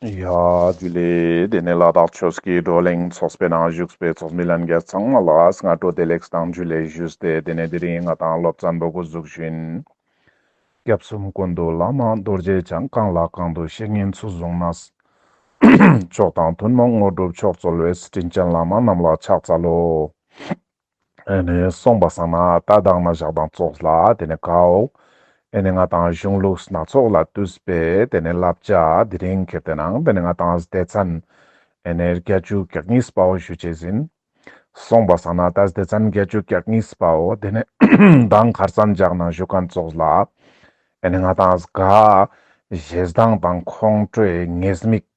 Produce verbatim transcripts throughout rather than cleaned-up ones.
ཡ་ཇུ་ལེ། དེ་ནས་ལ་དྭགས་ཆོས་ཀྱི་བགྲོ་གླེང་ཚོགས་པའི་ནང་བཞུགས་པའི་ཚོགས་མི་ལྷན་རྒྱས་ཚང་མ་ལ་སྔ་དྲོ་བདེ་ལེགས་དང་ཇུ་ལེ་ཞུས་ཏེ། དེ་ནས་དེ་རིང་ང་ཏང་སློབ་ཚན་པོ་འགོ་འཛུགས་ཞུ་ཡིན། སྐྱབས་གསུམ་ཀུན་འདུས་བླ་མ་རྡོ་རྗེ་འཆང་། གང་ལ་གང་འདུལ་བཤེས་གཉེན་ཚུལ་བཟུང་ནས། མཆོག་དང་ཐུན་མོང་དངོས་གྲུབ་མཆོག་སྩོལ་བའི། དྲིན་ཅན་བླ་མ་རྣམས་ལ་ཕྱག་འཚལ་ལོ། ཨེ་ནེ་སོང་པ་སང་ན་ད་དང་ན་ཞག་དང་ཙོགས་ལ་དེ་ནས་གའོ། ཨེ་ནེ་ང་ཏང་གཞུང་ལུགས་སྣ་ཚོགས་ལ་བཏུས་པའི་དེ་ནས་བསླབ་བྱ་དེ་རིང་ཁེ་ཏེ་ནང་དེ་ནས་ང་ཏང་སྡེ་ཚན་ཨེ་ནེ་བརྒྱད་ཅུ་གྱ་གཉིས་པའོ་ཞུ་ཅེས་ཡིན། སོང་པ་སང་ན་ད་སྡེ་ཚན་བརྒྱད་ཅུ་གྱ་གཉིས་པའོ་དེ་ནས་མདང་ཁར་སང་ཞག་ནང་ཞུ་མཁན་ཙོགས་ལ། ཨེ་ནེ་ང་ཏང་ག་ཞེ་སྡང་དང་ཁོང་ཁྲོའི་ཉེས་དམིགས།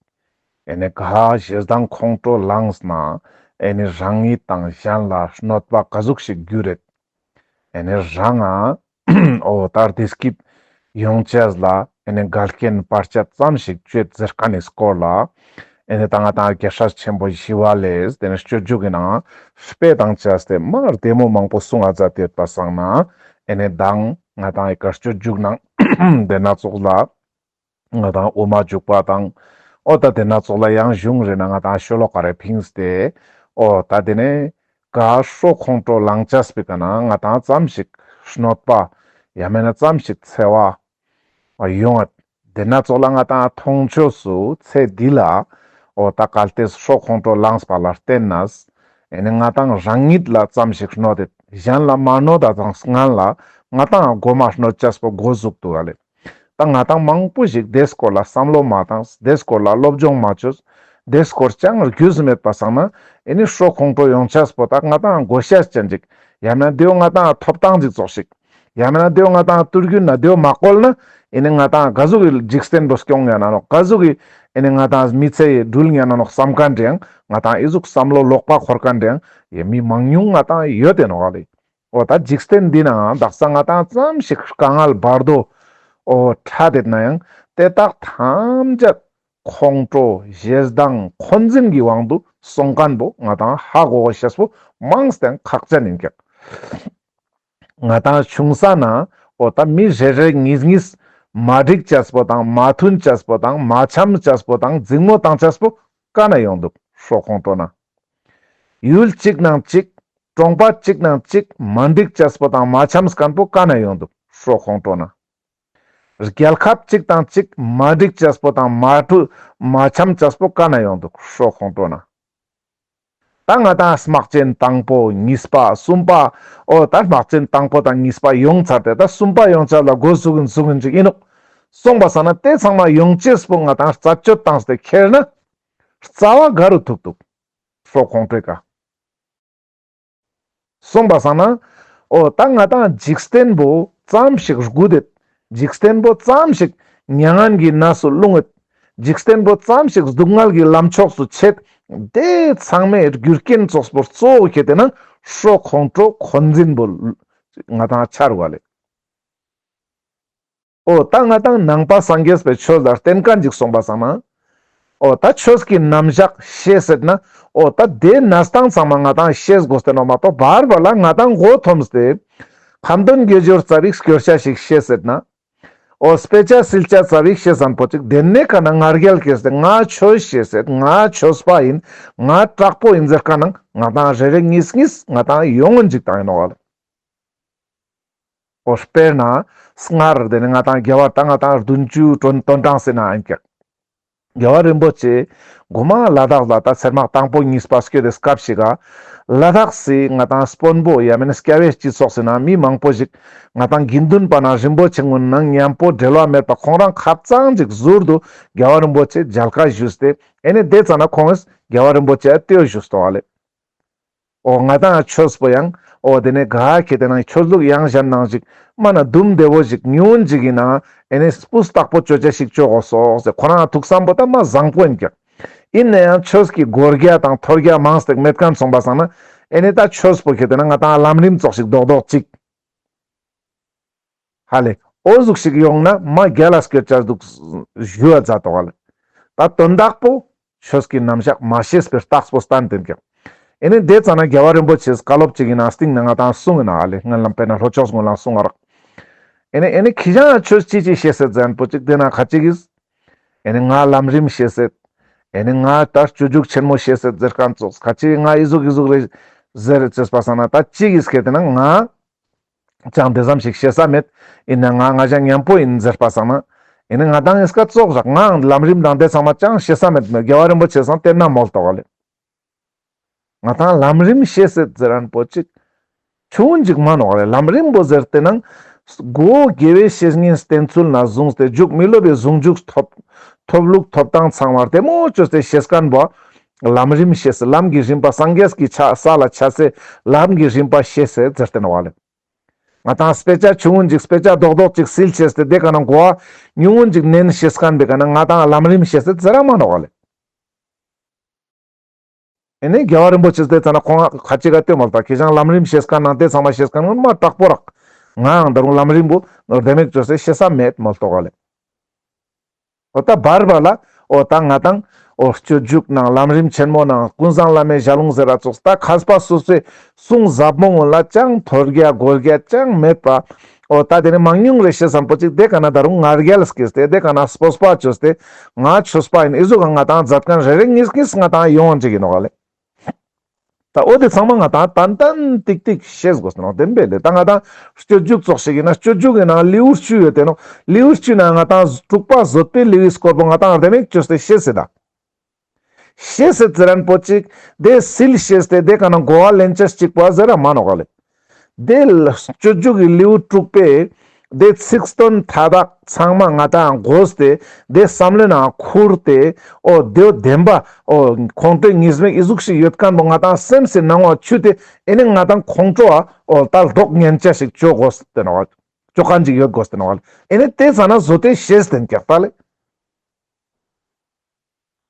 ཨེ་ནེ་ག་ཞེ་སྡང་ཁོང་ཁྲོ་ལངས་ན་ཨེ་ནེ་རང་ཉིད་དང་གཞན་ལ་གནོད་པ་ག་ཟུག་ཞིག་འགྱུར་རེད། ཨེ་ནེ་རང་ང་འོ་ད་བདེ་སྐྱིད་ཡོང་ཅེས་ལ་ཨེ་ནེ་འགལ་རྐྱེན་བར་ཆད་ཙམ་ཞིག་བཅོས་ཟེར་མཁན་ནི་སྐོར་ལ། ཨེ་ནེ་ད་ང་ཏང་རྒྱལ་སྲས་ཆེན་པོ་ཞི་བ་ལྷས་དེ་ནས་སྤྱོད་འཇུག་གི་ནང་དཔེ་དང་བཅས་ཏེ་མ་བདེ་མོ་མང་པོ་གསུང་ང་མཛད་དེ་ཡོད་པ་སང་ན། ཨེ་ནེ་མདང་ང་ཏང་ཨི་ཀ་སྤྱོད་འཇུག་ནང་དེ་ན་ཙོགས་ལ། ང་ཏང་དབུ་མ་འཇུག་པ་དང་། འོ་ད་དེ་ན་ཙོགས་ལ་ཡང་གཞུང་རེ་ན་ང་ཏང་ཤོ་ལོ་ཀ་རེ་ཕིངས་ཏེ། འོ་ད་དེ་ནས་ག་ཤོ་ཁོང་ཁྲོ་ལངས་ཅེས་པའི་ཀ་ན་ང་ཏང་ཙམ་ཞིག་གནོད་པ། ཡང་མེད་ན་ཙམ་ཞིག་འཚེ་བ་ཡོང་ངད། དེ་ན་ཙོགས་ལ་ང་ཏང་མཐོང་ཆོས་སུ་ཚེ་འདི་ལ། འོ་ད་གལ་ཏེ་ཤོ་ཁོང་ཁྲོ་ལངས་པ་ལ་བརྟེན་ནས། ཨེ་ནེ་ང་ཏང་རང་ཉིད་ལ་ཙམ་ཞིག་གནོད་དེ་གཞན་ལ་མ་གནོད་ད་ཙང་སྔན་ལ་ང་ཏང་མགོ་མ་གནོད་ཅེས་པོ་འགོ་ཟུག་འདུག་ག་ལེ། ད་ང་ཏང་མང་པོ་ཞིག་དེ་སྐོར་ལ་བསམ་བློ་མ་བཏང་། དེ་སྐོར་ལ་སློབ་སྦྱོང་མ་བཅོས། དེ་སྐོར་ཅང་རྒྱུས་མེད་པ་སང་ན་ཨེ་ནེ་ཤོ་ཁོང་ཁྲོ་ཡོང་ཅེས་པོ་ད་ང་ཏང་མགོ་ཤེས་ཅན་ཅིག་ཡང་མེད་ན་དེའོ་ང་ཏང་ཐོབ་ཐང་ཅིག་ཙོགས་ཤིག་ཡང་མེད་ན་དེའོ་ང་ཏང་ཏུར་རྒྱུན་ན་དེའོ་མ་བཀོལ་ན་ཨེ་ནེ་ང་ཏང་ག་ཟུག་གི་འཇིག་རྟེན་པོ་སྐྱོང་ཉན་ན་ནོག། ག་ཟུག་གི་ཨེ་ནེ་ང་ཏང་མི་ཚེ་འགྲུལ་ཉན་ན་ནོག་བསམ་མཁན་འདྲ་ཡང་ང་ཏང་ཨི་ཟུག་བསམ་བློ་ལོག་པ་འཁོར་མཁན་འདྲ་ཡང་ཡེ་མི་མང་ཉུང་ང་ཏང་ཡོད་དེ་ནོག་ག་ལེ། འོ་ད་འཇིག་རྟེན་འདི་ནང་དག་ས་ང་ཏང་ཙམ་ཞིག་དཀའ་ངལ་བར་དོ་འོ་འཕྲད་དེ་ན་ཡང་དེ་དག་ཐམས་ཅད་ཁོང་ཁྲོ་ཞེ་སྡང་འཁོན་འཛིན་གྱི་དབང་དུ་སོང་མཁན་པོ་ང་ཏང་ཧ་གོ་གོ་ཤེས་པོ་མང་སྟེ་ཁག་ཅན་ཡིན་ཀྱག། ང་ཏང་ཆུང་ས་ན་འོ་ད་མི་རེ་རེ་གཉིས་གཉིས་མ་འགྲིག་ཅེས་པོ་དང་མ་མཐུན་ཅེས་པོ་དང་མ་འཆམ་ཅེས་པོ་དང་འཛིང་མོ་བཏང་ཅེས་པོ་ག་ན་ཡོང་འདུག། ཤོ་ཁོང་ཁྲོ་ན། ཡུལ་གཅིག་ནང་གཅིག་གྲོང་པ་གཅིག་ནང་གཅིག་མ་འགྲིག་ཅེས་པོ་དང་མ་འཆམ་མཁན་པོ་ག་ན་ཡོང་འདུག། ཤོ་ཁོང་ཁྲོ་ན། རྒྱལ་ཁབ་གཅིག་དང་གཅིག་མ་འགྲིག་ཅེས་པོ་དང་མ་འཁྲུ་མ་འཆམ་ཅེས་པོ་ག་ན་ཡོང་འདུག། ཤོ་ཁོང་ཁྲོ་ན། ད་ང་ཏང་དམག་ཆེན་དང་པོ་གཉིས་པ་གསུམ་པ། འོ་ད་དམག་ཆེན་དང་པོ་དང་གཉིས་པ་ཡོང་ཚར་ཏེ་ད་གསུམ་པ་ཡོང་ཆ་ལ་འགོ་ཟུག་གིན་ཟུག་གིན་ཅིག་ཡིན་ནོག། སོང་པ་སང་ན་དེ་ཚང་མ་ཡོང་ཅེས་པོ་ང་ཏང་རྩད་གཅོད་བཏང་སྟེ་ཁྱེར་ན་རྩ་བ་ག་རུ་ཐུག་འདུག། ཤོ་ཁོང་ཁྲོའི་ཀ། སོང་པ་སང་ན། འོ་ད་ང་ཏང་འཇིག་རྟེན་པོ་ཙམ་ཞིག་རྒུད་དེ། འཇིག་རྟེན་པོ་ཙམ་ཞིག་མྱ་ངན་གྱི་གནས་སུ་ལྷུང་ངེད། འཇིག་རྟེན་པོ་ཙམ་ཞིག་སྡུག་བསྔལ་གྱི་ལམ་ཕྱོགས་སུ་ཆད། དེ་ཚང་མའི་རྒྱུ་རྐྱེན་ཙོགས་པོ་གཙོ་བོ་ཁྱེར་ཏེ་ན་ཤོ་ཁོང་ཁྲོ་འཁོན་འཛིན་པོ་ང་ཏང་ཆ་རུག་ག་ལེ། འོ་ད་ང་ཏང་ནང་པ་སངས་རྒྱས་པའི་ཆོས་ལ་བརྟེན་མཁན་ཅིག་སོང་པ་སང་ན། འོ་ད་ཆོས་ཀྱི་རྣམ་གཞག་ཤེས་ཟེར་ན། འོ་ད་དེ་གནས་སྟངས་ཚང་མ་ང་ཏང་ཤེས་དགོས་ཏེ་ནོག་མ་གཏོགས་བར་བར་ལ་ང་ཏང་མགོ་འཐོམས་ཏེ། ཁ་འདོན་དགེ་སྦྱོར་རྩ་བའི་སྐྱོར་ཆ་ཞིག་ཤེས་ཟེར་ན། འོ་དཔེ་ཆ་སིལ་ཆ་རྩ་བའི་ཤེས་ཟན་པོ་ཅིག་དེ་ནས་ཀ་ན་ང་རྒྱལ་སྐྱེས་ཏེ་ང་ཆོས་ཤེས་ཟེར་ང་ཆོས་པ་ཡིན་ང་དྲག་པོ་ཡིན་ཟེར་ཀ་ན་ང་ཏང་རེ་རེ་གཉིས་གཉིས་ང་ཏང་ཡོང་ངོན་ཅིག་བཏང་ཡིན་ནོག་ལེ། འོ་དཔེར་ན། སྔར་དེ་ནི་ང་ཏང་རྒྱལ་བ་ད་ང་ཏང་བདུན་ཅུ་དོན་དོན་གྲངས་ཟེར་ན་ཨིན་ཀྱག། རྒྱལ་བ་རིན་པོ་ཆེ་གོ་མ་ལ་དྭགས་ལ་ད་ཚེར་མ་དང་པོ་གཉིས་པ་སྐྱོད་དེ་སྐབས་ཤིག་ག་ལ་དྭགས་སི་ང་ཏང་དཔོན་པོ་ཡང་མེན་ན་སྐྱ་བོའི་སྤྱི་ཚོགས་ཟེར་ན་མི་མང་པོ་ཞིག་ང་ཏང་དགེ་འདུན་པ་ན་རིན་པོ་ཆེ་ངུན་ནང་མཉམ་པོ་འབྲེལ་བ་མེད་པ་ཁོང་རང་ཁ་ཙང་ཅིག་ཟུར་དུ་རྒྱལ་བ་རིན་པོ་ཆེ་མཇལ་ཁ་ཞུས་ཏེ་ཨེ་ནི་དེ་ཙ་ན་ཁོང་རྒྱལ་བ་རིན་པོ་ཆེ་ལྟེ་བ་ཞུས་ཏོ་ཨ་ལེ། འོ་ང་ཏང་ཆོས་པོ་ཡང་འོ་དེ་ནས་ག་ཁེ་དེ་ནང་ཆོས་ལུགས་ཡང་གཞན་ནང་ཞིག་མ་ན་དུམ་བདེ་བོ་ཞིག་ཉུང་ཞིག་ཡིན་ན་ཨེ་ནས་སྤུས་དག་པོ་ཅོ་ཅེས་ཤིག་ཅོ་གོ་སོགས་ཟེར་ཁོ་རང་ཐུགས་བསམ་པོ་ད་མ་བཟང་པོ་ཡིན་ཀྱག། ཡིན་ན་ཡང་ཆོས་ཀྱི་སྒོ་རྒྱ་དང་ཐོར་རྒྱ་མང་སྟེ་མེད་མཁན་སོང་པ་སང་ན་ཨེ་ནས་ད་ཆོས་པོ་ཁེ་དེ་ན་ང་ཏང་ལམ་རིམ་ཙོགས་ཤིག་རྡོག་རྡོག་ཅིག་ཧ་ལེ། འོ་ཟུག་ཞིག་ཡོང་ན་མ་རྒྱལ་ལ་སྐྱོད་ཅ་འདུག་ཞུ་བ་མཛད་དོ་ཧ་ལེ། ད་དོན་དག་པོ་ཆོས་ཀྱི་རྣམ་གཞག་མ་ཤེས་པའི་རྟགས་པོ་སྟན་དེ་ཀྱང་། ཨེ་ནི་དེ་ཙ་ན་རྒྱལ་བ་རིན་པོ་ཆེས་བཀའ་སློབ་ཅིག་ཡིན་ན་སྟིང་ནས་ང་ཏང་གསུང་ཡིན་ན་ཧ་ལེ་སྔོན་ལམ་དཔེར་ན་ལྷོ་ཕྱོགས་སྔོན་ལ་གསུང་ང་རག། ཨེ་ནི་ཨེ་ནི་ཁྱི་ཞང་ཆོས་ཅི་ཅི་ཤེས་ཟེར་ཟན་པོ་ཅིག་དེ་ན་ཁ་ཅིག་གིས། ཨེ་ནི་ང་ལམ་རིམ་ཤེས་སེད། ཨེ་ནི་ང་ད་སྤྱོད་འཇུག་ཆེན་མོ་ཤེས་སེད་ཟེར་མཁན་ཙོགས་ཁ་ཅིག་ང་ཨི་ཟུག་ཨི་ཟུག་རེད་ཟེར་ཅེས་པ་སང་ན་ད་ཅིག་གིས་སྐད་དེ་ན་ང་ཅང་དེ་ཙམ་ཞིག་ཤེས་ས་མེད། ཨིན་ན་ང་ང་ཅང་མཉམ་པོ་ཨིན་ཟེར་པ་སང་ན། ཨེ་ནི་ང་དང་ཨི་སྐད་ཙོགས་རག་ངའང་ལམ་རིམ་དང་དེ་ཚང་མ་ཅང་ཤེས་ས་མེད་མོད། རྒྱལ་བ་རིན་པོ་ཆེ་སང་བསྟན་ན་མོལ་ཏོག་ག་ལེ། ང་དང་ལམ་རིམ་ཤེས་སེད་ཟེར་མཁན་པོ་ཅིག་ཆུང་ངུན་ཅིག་མན་ནོག་ལེ། ལམ་རིམ་པོ་ཟེར་ཏེ་ནང་གོ་དགེ་བའི་བཤེས་གཉེན་བསྟེན་ཚུལ་ནས་བཟུང་སྟེ་མཇུག་མི་སློབ་པའི་ཟུང་འཇུག་ཐོབ་ཐོབ་ལུགས་ཐོབ་སྟངས་ཚང་མ་བདེ་མོ་བཅོས་ཏེ་ཤེས་མཁན་པོ་ལམ་རིམ་ཤེས་སེད། ལམ་གྱི་རིམ་པ་སངས་རྒྱས་ཀྱི་ཆ་ས་ལ་ཆ་སེད་ལམ་གྱི་རིམ་པ་ཤེས་སེད་ཟེར་ཏེ་ནོག་ལེ། ང་དང་དཔེ་ཆ་ཆུང་ངུན་ཅིག་དཔེ་ཆ་རྡོག་རྡོག་ཅིག་སིལ་ཅེས་ཏེ་དེ་ཀ་ན་གོ་བ་ཉུང་ངུན་ཅིག་ནན་ཤེས་མཁན་པོའི་ཀ་ན་ང་དང་ལམ་རིམ་ཤེས་སེད་ཟེར་ར་མན་ནོག་ལེ། ཨེ་ནི་རྒྱལ་བ་རིན་པོ་ཆེས་དེ་ཙ་ན་ཁོང་ཁ་ཅིག་ག་ལྟོས་མོལ་ཏོག་ཁྱེད་ཅང་ལམ་རིམ་ཤེས་མཁན་ནང་དེ་ཚང་མ་ཤེས་མཁན་ངོ་མ་དྲག་པོ་རག་ངའང་ད་རུང་ལམ་རིམ་པོ་ནོར་བདེ་མོ་བཅོས་ཏེ་ཤེས་ས་མེད་མོལ་ཏོག་ག་ལེ། འོ་ད་བར་བར་ལ་འོ་ད་ང་དང་འོ་སྤྱོད་འཇུག་ནང་ལམ་རིམ་ཆེན་མོ་ནང་ཀུན་བཟང་བླ་མའི་ཞལ་ལུང་ཟེར་ར་ཙོགས་ད་མཁས་པ་སོ་སོའི་གསུང་ཟབ་མོ་ངོ་ལ་ཅང་ཐོར་རྒྱ་གོར་རྒྱ་ཅང་མེད་པ། འོ་ད་དེ་ནི་མང་ཉུང་རེ་ཤེས་མཁན་པོ་ཅིག་དེ་ཀ་ན་ད་རུང་ང་རྒྱལ་སྐྱེས་ཏེ་དེ་ཀ་ན་སྤོབས་པ་བཅོས་ཏེ་ང་ཆོས་པ་ཨིན་ཨི་ཟུག་ག་ང་དང་མཛད་མཁན་རེ་རེ་གཉིས་གཉིས་ང་དང་ཡོང་བ་ཅིག་ཨིན་ནོག་ལེ། ད་འོ་དེ་ཚང་མ་ང་དང་ཏན་ཏན་ཏིག་ཏིག་ཤེས་དགོས་ནོག་བདེན་པས་ལེ། ད་ང་དང་སྤྱོད་འཇུག་ཙོགས་ཤིག་ཨིན་ན་སྤྱོད་འཇུག་ཨིན་ན་ལེའུ་བཅུ་ཡོད་དེ་ནོག་ལེའུ་བཅུ་ན་ང་དང་དྲུག་པ་བཟོད་པའི་ལེའུའི་སྐོར་པོ་ང་དང་བདེ་མོ་བཅོས་ཏེ་ཤེས་སེད་ད། ཤེས་སེད་ཟེར་མཁན་པོ་ཅིག་དེ་སིལ་ཤེས་ཏེ་དེ་ཀ་ན་གོ་བ་ལེན་ཅེས་ཅིག་པོ་ཟེར་ར་མན་ནོག་ལེ། དེ་སྤྱོད་འཇུག་གི་ལེའུ་དྲུག་པའི་དེ་ཚིག་དོན་མཐའ་དག་ཚང་མ་ང་དང་གོ་སྟེ་དེ་བསམ་བློའི་ནང་ཁུར་ཏེ་འོ་དེ་བདེན་པ་འོ་ཁོང་ཁྲོའི་ཉེས་དམིགས་ཨི་ཟུག་ཤིག་ཡོད་མཁན་པོ་ང་དང་སེམས་སི་ནང་ང་ཆུད་དེ་ཨེ་ནི་ང་དང་ཁོང་ཁྲོ་བ་འོ་ད་ལྡོག་ཉན་ཅེས་ཤིག་བཅོ་དགོས་ཏེ་ནོག་བཅོ་མཁན་ཅིག་ཡོད་དགོས་ཏེ་ནོག་ལེ། ཨེ་ནི་དེ་ཙ་ན་བཟོད་དེ་ཤེས་ཏེ་ཨིན་ཀྱག་ད་ལེ།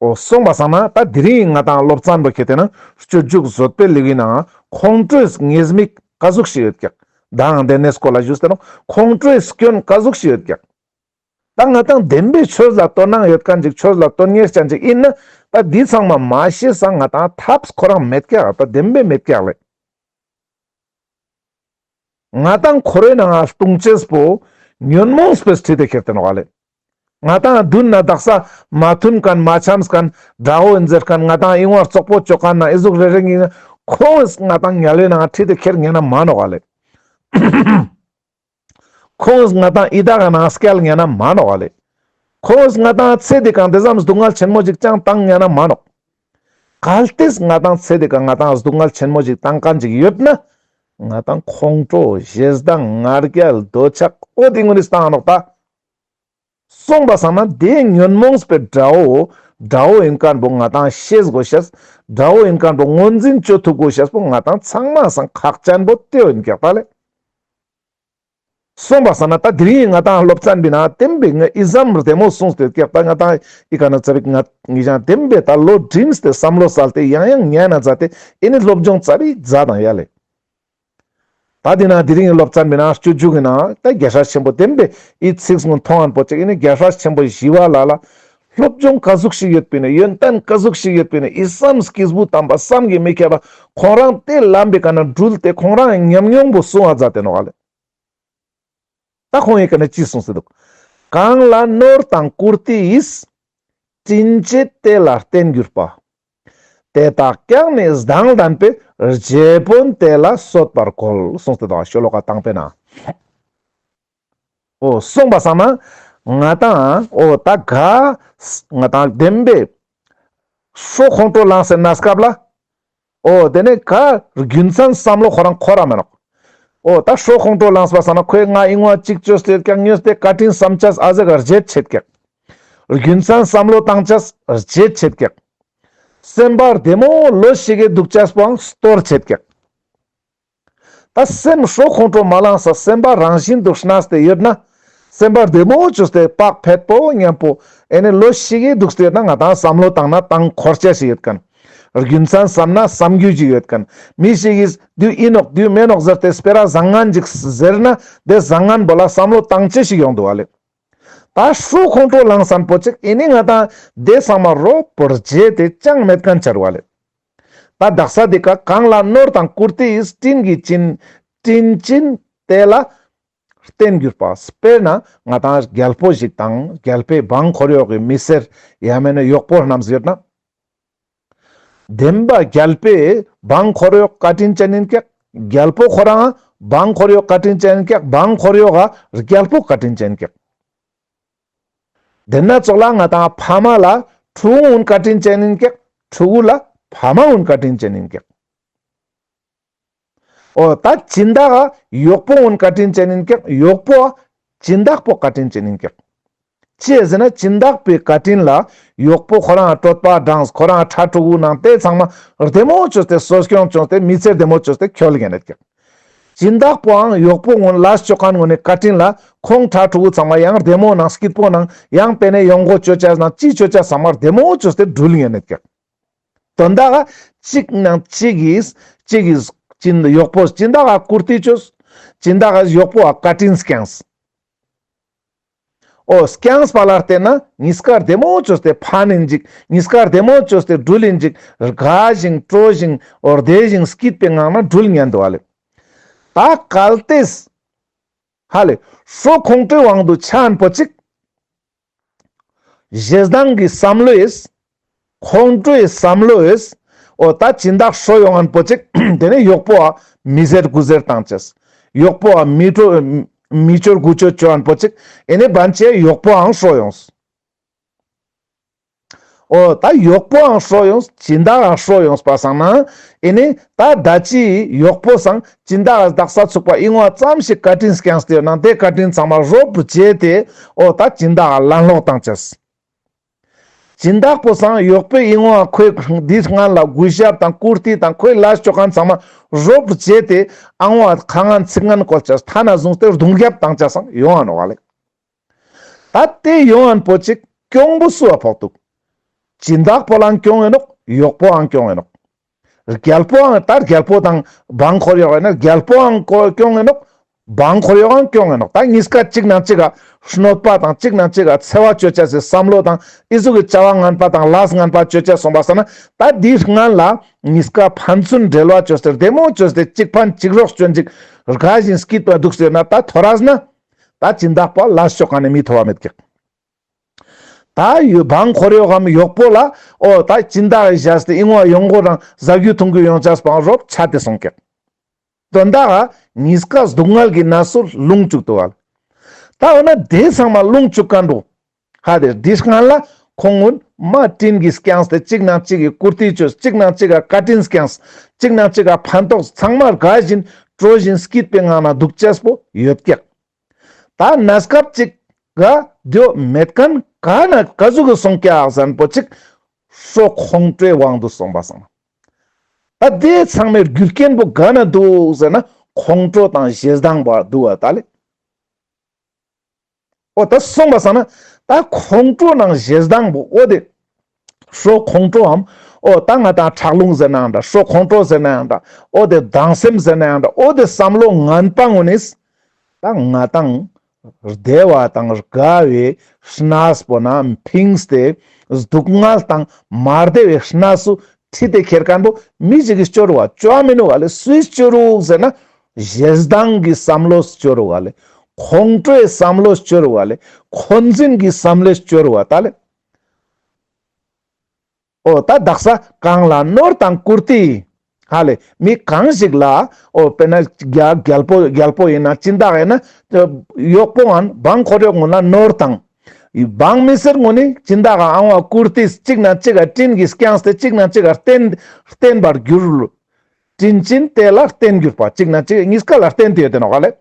འོ་སོང་པ་སང་ན་ད་དེ་རིང་ང་དང་སློབ་ཚན་པོ་ཁྱེར་ཏེ་ན་སྤྱོད་འཇུག་བཟོད་པའི་ལེའུའི་ནང་ཁོང་ཁྲོའི་ཉེས་དམིགས་ཀ་ཟུག་ཤིག་ཡོད་ཀྱག་མདང་དེ་ནས་སྐོར་ལ་ཞུས་ཏེ་ན་ཁོང་ཁྲོའི་སྐྱོན་ཀ་ཟུག་ཤིག་ཡོད་ཀྱག་ད་ང་དང་བདེན་པའི་ཆོས་ལ་དོ་སྣང་ཡོད་མཁན་ཅིག་ཆོས་ལ་དོན་གཉེར་ཅན་ཅིག་ཨིན་ན་ད་འདི་ཚང་མ་མ་ཤེས་ས་ང་དང་ཐབས་ཁོ་རང་མེད་ཀྱག་ད་བདེན་པའི་མེད་ཀྱག་ལེ། ང་དང་འཁོར་བའི་ནང་ལྟུང་ཅེས་པོ་ཉོན་མོངས་པའི་ཁྲིད་དེ་ཁྱེར་ཏེ་ནོག་ལེ། ང་དང་མདུན་ན་དག་ས་མ་མཐུན་མཁན་མ་འཆམས་མཁན་དགྲ་བོ་ཨིན་ཟེར་མཁན་ང་དང་ཨིན་བར་བཙོག་པོ་བཅོ་མཁན་ན་ཨི་ཟུག་རེ་རེ་ཨིན་ན་ཁོང་ང་དང་དམྱལ་བའི་ནང་ཁྲིད་དེ་ཁྱེར་ཉན་ན་མན་ནོག་ལེ། ཁོང་ང་དང་ཡི་དྭགས་ནང་སྐྱལ་ཉན་ན་མན་ནོག་ལེ། ཁོང་ང་དང་ཚེ་འདི་ཀ་དེ་ཙམ་སྡུག་བསྔལ་ཆེན་མོ་ཅིག་ཅང་བཏང་ཉན་ན་མན་ནོག་གལ་ཏེ་ང་དང་ཚེ་འདི་ཀ་ང་དང་སྡུག་བསྔལ་ཆེན་མོ་ཅིག་བཏང་མཁན་ཅིག་ཡོད་ན་ང་དང་ཁོང་ཁྲོ་ཞེ་སྡང་ང་རྒྱལ་འདོད་ཆགས་འོ་དེ་ངོ་ནི་བཏང་ནོག་ད། སོང་པ་སང་ན་དེ་ཉོན་མོངས་པའི་དགྲ་བོ་དགྲ་བོ་ཨིན་མཁན་པོ་ང་དང་ཤེས་དགོས་ཤེས། དགྲ་བོ་ཨིན་མཁན་པོ་ངོས་འཛིན་བཅོ་ཐུབ་དགོས་ཤེས་པོ་ང་དང་ཚང་མ་སང་ཁག་ཅན་པོ་དེ་ཨིན་ཀྱག་ད་ལེ། སོང་པ་སང་ན་ད་དེ་རིང་ང་དང་སློབ་ཚན་པོའི་ནང་བདེན་པའི་ངས་ཨི་ཙམ་བདེ་མོ་གསུངས་ཏེ་ཀྱག་ད་ང་དང་ཨི་ཀ་ན་ཙ་པིག་ང་ངི་ཅང་བདེན་པའི་ད་བློ་འགྲིམས་ཏེ་བསམ་བློ་གསལ་ཏེ་ཡང་ཡང་ཉན་ན་མཛད་དེ་ཨེ་ནི་སློབ་སྦྱོང་ཙ་པིག་མཛད་དང་ཡ་ལེ། ད་དེ་ན་དེ་རིང་གི་སློབ་ཚན་པོའི་ནང་སྤྱོད་འཇུག་གི་ནང་ད་རྒྱལ་སྲས་ཆེན་པོ་བདེན་པའི་ཨི་ཚིག་སྔོན་མཐོང་ཨན་པོ་ཅིག་ཨེ་ནི་རྒྱལ་སྲས་ཆེན་པོ་ཞི་བ་ལྷ་ལ་སློབ་སྦྱོང་ཀ་ཟུག་ཞིག་ཡོད་པའི་ནི་ཡོན་ཏན་ཀ་ཟུག་ཞིག་ཡོད་པའི་ནི་ཨི་བསམ་སྐྱེས་བུ་དམ་པ་བསམ་གྱིས་མི་ཁྱབ་པ་ཁོང་རང་དེ་ལམ་པའི་ཀ་ན་འགྲུལ་ཏེ་ཁོང་རང་ཉམས་མྱོང་པོ་གསུང་བ་མཛད་དེ་ནོག་ལེ། ད་ཁོང་ངི་ཀ་ནས་ཅི་གསུངས་སེ་འདུག་གང་ལ་ནོར་དང་བཀུར་སྟི་ཡིས། དྲིན་བྱས་དེ་ལ་བརྟེན་གྱུར་པ། དེ་དག་ཀྱང་ནི་སྡང་ལྡན་པས། རྗེ་དཔོན་དེ་ལ་གསོད་པར་གོལ། གསུངས་ཏེ་འདུག་ཤོ་ལོ་ཀ་དང་པོའི་ནང་། འོ་གསུངས་པ་སང་ན་ང་དང་འོ་ད་ག་ང་དང་བདེན་པའི་ཤོ་ཁོང་ཁྲོ་ལངས་སེ་ན་སྐབས་ལ། འོ་དེ་ནས་ག་རྒྱུ་མཚན་བསམ་བློ་ཁོ་རང་འཁོར་ར་མེད་ནོག་འོ་ད་ཤོ་ཁོང་ཁྲོ་ལངས་པ་སང་ན་ཁོས་ང་ཨིན་བ་ཅིག་བཅོས་ཏེ་ཀྱག་ཉོས་ཏེ་བཀའ་དྲིན་བསམ་ཅེས་ཨ་ཟེ་ག་བརྗེད་ཆེད་ཀྱག་རྒྱུ་མཚན་བསམ་བློ་བཏང་ཅེས་བརྗེད་ཆེད་ཀྱག་སེམས་པ་བདེ་མོ་ལོ་ཞིག་གི་འདུག་ཅེས་པོའང་སྟོར་ཆེད་ཀྱག་ད་སེམས་ཤོ་ཁོང་ཁྲོ་མ་ལངས་ས་སེམས་པ་རང་བཞིན་དུ་གནས་ཏེ་ཡོད་ན། སེམས་པ་བདེ་མོ་བཅོས་ཏེ་བག་ཕེད་པོ་མཉམ་པོ་ཨེ་ནི་ལོ་ཞིག་གི་འདུག་སྟེ་ཡོད་ན་ང་དང་བསམ་བློ་བཏང་ན་བཏང་འཁོར་ཅེས་ཤིག་ཡོད་མཁན། རྒྱུ་མཚན་བསམ་ན་བསམ་རྒྱུ་ཅིག་ཡོད་མཁན། མི་ཞིག་གིས་དུས་ཨིན་ནོག་དུས་མེན་ནོག་ཟེར་ཏེ་སྤེ་ར་བཟང་ངན་ཅིག་ཟེར་ན་དེ་བཟང་ངན་པོ་ལ་བསམ་བློ་བཏང་ཅེས་ཤིག་ཡོང་འདུག་བ་ལེ། ད་ཤོ་ཁོང་ཁྲོ་ལངས་ས་པོ་ཅིག་ཨེ་ནི་ང་དང་དེ་ཚང་མ་རོ་པོར་བརྗེད་དེ་ཅང་མེད་མཁན་ཆ་རུག་བ་ལེ། ད་དག་ས་དེ་ཀ་གང་ལ་ནོར་དང་བཀུར་སྟི་ཡིས། དྲིན་གྱིས་བྱིན་དྲིན་བྱིན་དེ་ལ་ རྟེན་གྱུར་པ། དཔེར་ན་ང་ཏང་རྒྱལ་པོ་ཞིག་དང་རྒྱལ་པོའི་འབངས་འཁོར་གཡོག་གི་མི་སེར་ཡང་མེན་ན་གཡོག་པོ་རྣམས་ཡོད་ན། བདེན་པ་རྒྱལ་པོའི་འབངས་འཁོར་གཡོག་བཀའ་དྲིན་ཅན་ཡིན་ཀྱག། རྒྱལ་པོ་ཁོ་རང་འབངས་འཁོར་གཡོག་བཀའ་དྲིན་ཅན་ཡིན་ཀྱག། འབངས་འཁོར་གཡོག་ག་རྒྱལ་པོ་བཀའ་དྲིན་ཅན་ཡིན་ཀྱག། དེ་ན་ཙོགས་ལ་ང་ཏང་ཕ་མ་ལ་ཕྲུ་གུ་གུན་བཀའ་དྲིན་ཅན་ཡིན་ཀྱག། ཕྲུ་གུ་ལ་ཕ་མ་གུན་བཀའ་དྲིན་ཅན་ཡིན་ཀྱག། འོ་ད་སྦྱིན་བདག་ག་གཡོག་པོ་གུན་བཀའ་དྲིན་ཅན་ཡིན་ཀྱག། གཡོག་པོ་ག་སྦྱིན་བདག་པོ་བཀའ་དྲིན་ཅན་ཡིན་ཀྱག། ཅི་ཟེར་ན་སྦྱིན་བདག་པོའི་བཀའ་དྲིན་ལ་གཡོག་པོ་ཁོ་རང་གྲོད་པ་འགྲངས། ཁོ་རང་ཕྲུ་གུ་ནང་དེ་ཚང་མ་བདེ་མོ་བཅོས་ཏེ་གསོ་སྐྱོང་བཅོས་ཏེ་མི་ཚེ་བདེ་མོ་བཅོས་ཏེ་ཁྱོལ་ཡིན་ཀྱག། སྦྱིན་བདག་པོའང་གཡོག་པོ་གུན་ལས་བཅོ་མཁན་གུན་ནི་བཀའ་དྲིན་ལ་ཁོང་ཕྲུ་གུ་ཚང་མ་ཡང་བདེ་མོ་ནང་སྐྱིད་པོ་ནང་ཡང་དེ་ནས་ཡོང་སྒོ་བཅོ་ཆ་ནང་ཅི་བཅོ་ཆ་ཚང་མ་བདེ་མོ་བཅོས་ཏེ་འགྲུལ་ཡིན་ཀྱག། དོན་དག་ག་གཅིག་ནང་གཅིག་གིས་གཅིག་གིས་སྦྱིན་གཡོག་པོ་སྦྱིན་བདག་ག་བཀུར་སྟི་བཅོས། སྦྱིན་བདག་ག་གཡོག་པོ་ག་བཀའ་དྲིན་བསྐྱངས། འོ་བསྐྱངས་པ་ལ་བརྟེན་ན་གཉིས་ཀ་བདེ་མོ་བཅོས་ཏེ་ཕན་ཡིན་ཅིག། གཉིས་ཀ་བདེ་མོ་བཅོས་ཏེ་འགྲུལ་ཡིན་ཅིག། དགའ་ཞིང་སྤྲོ་ཞིང་འོ་བདེ་ཞིང་སྐྱིད་པའི་ངང་ན་འགྲུལ་ཉན་འདུག་ཨ་ལེ། ད་གལ་ཏེ་ཧ་ལེ་ཤོ་ཁོང་ཁྲོའི་དབང་དུ་ཆ་མཁན་པོ་ཅིག། ཞེ་སྡང་གི་བསམ་བློ་ཡིས། ཁོང་ཁྲོའི་བསམ་བློ་ཡིས། འོ་ད་སྦྱིན་བདག་ཤོ་ཡོང་མཁན་པོ་ཅིག། དེ་ནས་གཡོག་པོ་བ་མི་ཟེར་དགུ་ཟེར་བཏང་ཅེས། གཡོག་པོ་བ་མི་སྤྲོ་མི་སྤྱོད་དགུ་སྤྱོད་བཅོ་མཁན་པོ་ཅིག། ཨེ་ནི་བན་ཆེ་གཡོག་པོའང་ཤོ་ཡོངས། འོ་ད་གཡོག་པོའང་ཤོ་ཡོངས། སྦྱིན་བདག་ཡང་ཤོ་ཡོངས་པ་སང་ན། ཨེ་ནི་ད་ད་ཅི་གཡོག་པོ་སང་སྦྱིན་བདག་ག་དག་ས་ཚུགས་པ་ཨིན་བ་ཙམ་ཞིག་བཀའ་དྲིན་བསྐྱངས་ཏེ་ཡོད་ན་དེ་བཀའ་དྲིན་ཚང་མ་རོབ་བརྗེས་ཏེ་འོ་ད་སྦྱིན་བདག་ག་ལན་ལོག་བཏང་ཅེས། སྦྱིན་བདག་པོ་སང་གཡོག་པོའི་ཨིན་བ་ཁོའི་འདི་སྔན་ལ་གུས་ཞབས་དང་བཀུར་སྟི་དང་ཁོའི་ལས་བཅོ་མཁན་ཚང་མ་རོབ་བརྗེས་ཏེ་ཨང་བ་ཁ་ངན་ཚིག་ངན་བཀོལ་ཅེས། ཐ་ན་བཟུང་སྟེ་རྡུང་རྒྱབ་བཏང་ཅེས་སང་ཡོང་ང་ནོག་ལེ། ད་དེ་ཡོང་མཁན་པོ་ཅིག་གྱོང་པོ་སུ་བ་ཕོག་འདུག། སྦྱིན་བདག་པོ་ལའང་གྱོང་ཡིན་ནོག། གཡོག་པོའང་གྱོང་ཡིན་ནོག། རྒྱལ་པོའང་ད་རྒྱལ་པོ་དང་འབངས་འཁོར་གཡོག་ཡིན་ན་རྒྱལ་པོའང་གྱོང་ཡིན་ནོག། འབངས་འཁོར་གཡོག་ཡང་གྱོང་ཡིན་ནོག། ད་གཉིས་ཀ་གཅིག་ནང་གཅིག་ག་གནོད་པ་དང་གཅིག་ནང་གཅིག་ག་འཚེ་བ་བཅོ་ཅེས་སི་བསམ་བློ་དང་ཨི་ཟུག་གི་བྱ་བ་ངན་པ་དང་ལས་ངན་པ་བཅོ་ཅེས་སོང་པ་སང་ན། ད་འདི་སྔན་ལ་གཉིས་ཀ་ཕན་ཚུན་འབྲེལ་བ་བཅོས་ཏེ་བདེ་མོ་བཅོས་ཏེ་གཅིག་ཕན་གཅིག་རོགས་བཅོ་ཅིག་དགའ་ཞིང་སྐྱིད་པ་འདུག་ཟེར་ན། ད་ཐོ་རས་ན། ད་སྦྱིན་བདག་པོ་ལས་བཅོ་མཁན་ནི་མི་ཐོབ་བ་མེད་ཀྱག། ད་ཡོ་འབངས་འཁོར་གཡོག་གམ་གཡོག་པོ་ལ་འོ་ད་སྦྱིན་བདག་གི་བཞག་སྟེ་ཨིན་བ་ཡོང་སྒོ་རང་ཟ་རྒྱུ་འཐུང་རྒྱུ་ཡོང་ཅེས་པའང་རོབ་ཆ་སྟེ་སོང་ཀྱག། དོན་དག་ག་གཉིས་ཀ་སྡུག་བསྔལ་གྱི་གནས་སུ་ལྷུང་བཅུག་འདུག་ག་ལེ། ད་འོ་ན་དེ་ཚང་མ་ལྷུང་བཅུག་མཁན་པོ་ཧ་དེ་འདི་སྔན་ལ་ཁོང་གུན་མ་དྲིན་གྱིས་བསྐྱངས་ཏེ་གཅིག་ནང་གཅིག་གི་བཀུར་སྟི་བཅོས། གཅིག་ནང་གཅིག་ག་བཀའ་དྲིན་བསྐྱངས། གཅིག་ནང་གཅིག་ག་ཕན་ཐོགས་ཚང་མ་དགའ་བཞིན་སྤྲོ་བཞིན་སྐྱིད་པའི་ངང་ན་འདུག་ཅེས་པོ་ཡོད་ཀྱག། ད་གནས་སྐབས་ཅིག་ག་དེ་བོ་མེད་མཁན་ག་ན་ག་ཟུག་གི་སོང་ཀྱག་ཟེར་ན་པོ་ཅིག་ཤོ་ཁོང་ཁྲོའི་དབང་དུ་སོང་པ་སང་ན། ད་དེ་ཚང་མའི་རྒྱུ་རྐྱེན་པོ་ག་ན་འདུག་ཟེར་ན་ཁོང་ཁྲོ་དང་ཞེ་སྡང་པོ་འདུག་པ་ད་ལེ། འོ་ད་སོང་པ་སང་ན་ད་ཁོང་ཁྲོ་ནང་ཞེ་སྡང་པོ་འོ་དེ་ཤོ་ཁོང་ཁྲོའམ་འོ་ད་ང་ཏང་ཁྲག་རླུང་ཟེར་ནའང་འདྲ། ཤོ་ཁོང་ཁྲོ་ཟེར་ནའང་འདྲ། འོ་དེ་སྡང་སེམས་ཟེར་ནའང་འདྲ། འོ་དེ་བསམ་བློ་ངན་པ་གུན་ནི་ད་ང་ཏང་བདེ་བ་དང་དགའ་བའི་གནས་པོ་ན་ཕིངས་ཏེ་སྡུག་བསྔལ་དང་མ་བདེ་བའི་གནས་སུ་ཁྲིད་དེ་ཁྱེར་མཁན་པོ་མི་ཞིག་གི་སྐྱོ་རུ་བ་ཅོ་མི་ནུག་ག་ལེ། སུའི་སྐྱོ་རུ་ཟེར་ན་ཞེ་སྡང་གི་བསམ་བློ་སྐྱོ་རུ་བ་ལེ། ཁོང་ཁྲོའི་བསམ་བློ་སྐྱོ་རུ་བ་ལེ། འཁོན་འཛིན་གྱི་བསམ་བློ་སྐྱོ་རུ་བ་ད་ལེ། འོ་ད་དག་ས་གང་ལ་ནོར་དང་བཀུར་སྟི། ཧ་ལེ་མི་གང་ཞིག་ལ་འོ་དཔེར་ན་རྒྱ་རྒྱལ་པོ་རྒྱལ་པོ་ཡིན་ན་སྦྱིན་བདག་ཡིན་ན་གཡོག་པོ་ཡང་འབངས་འཁོར་གཡོག་གུན་ལ་ནོར་དང་། འབངས་མི་སེར་གུན་ནི་སྦྱིན་བདག་ག་ཨང་བ་བཀུར་སྟི་གཅིག་ནང་གཅིག་ག་དྲིན་གྱིས་བསྐྱངས་ཏེ་གཅིག་ནང་གཅིག་ག་བརྟེན་བརྟེན་པར་གྱུར། དྲིན་ཅན་དེ་ལ་བརྟེན་གྱུར་པ། གཅིག་ནང་གཅིག་གཉིས་ཀ་ལ་བརྟེན་ཏེ་ཡོད་དེ་ནོག་ག་ལེ།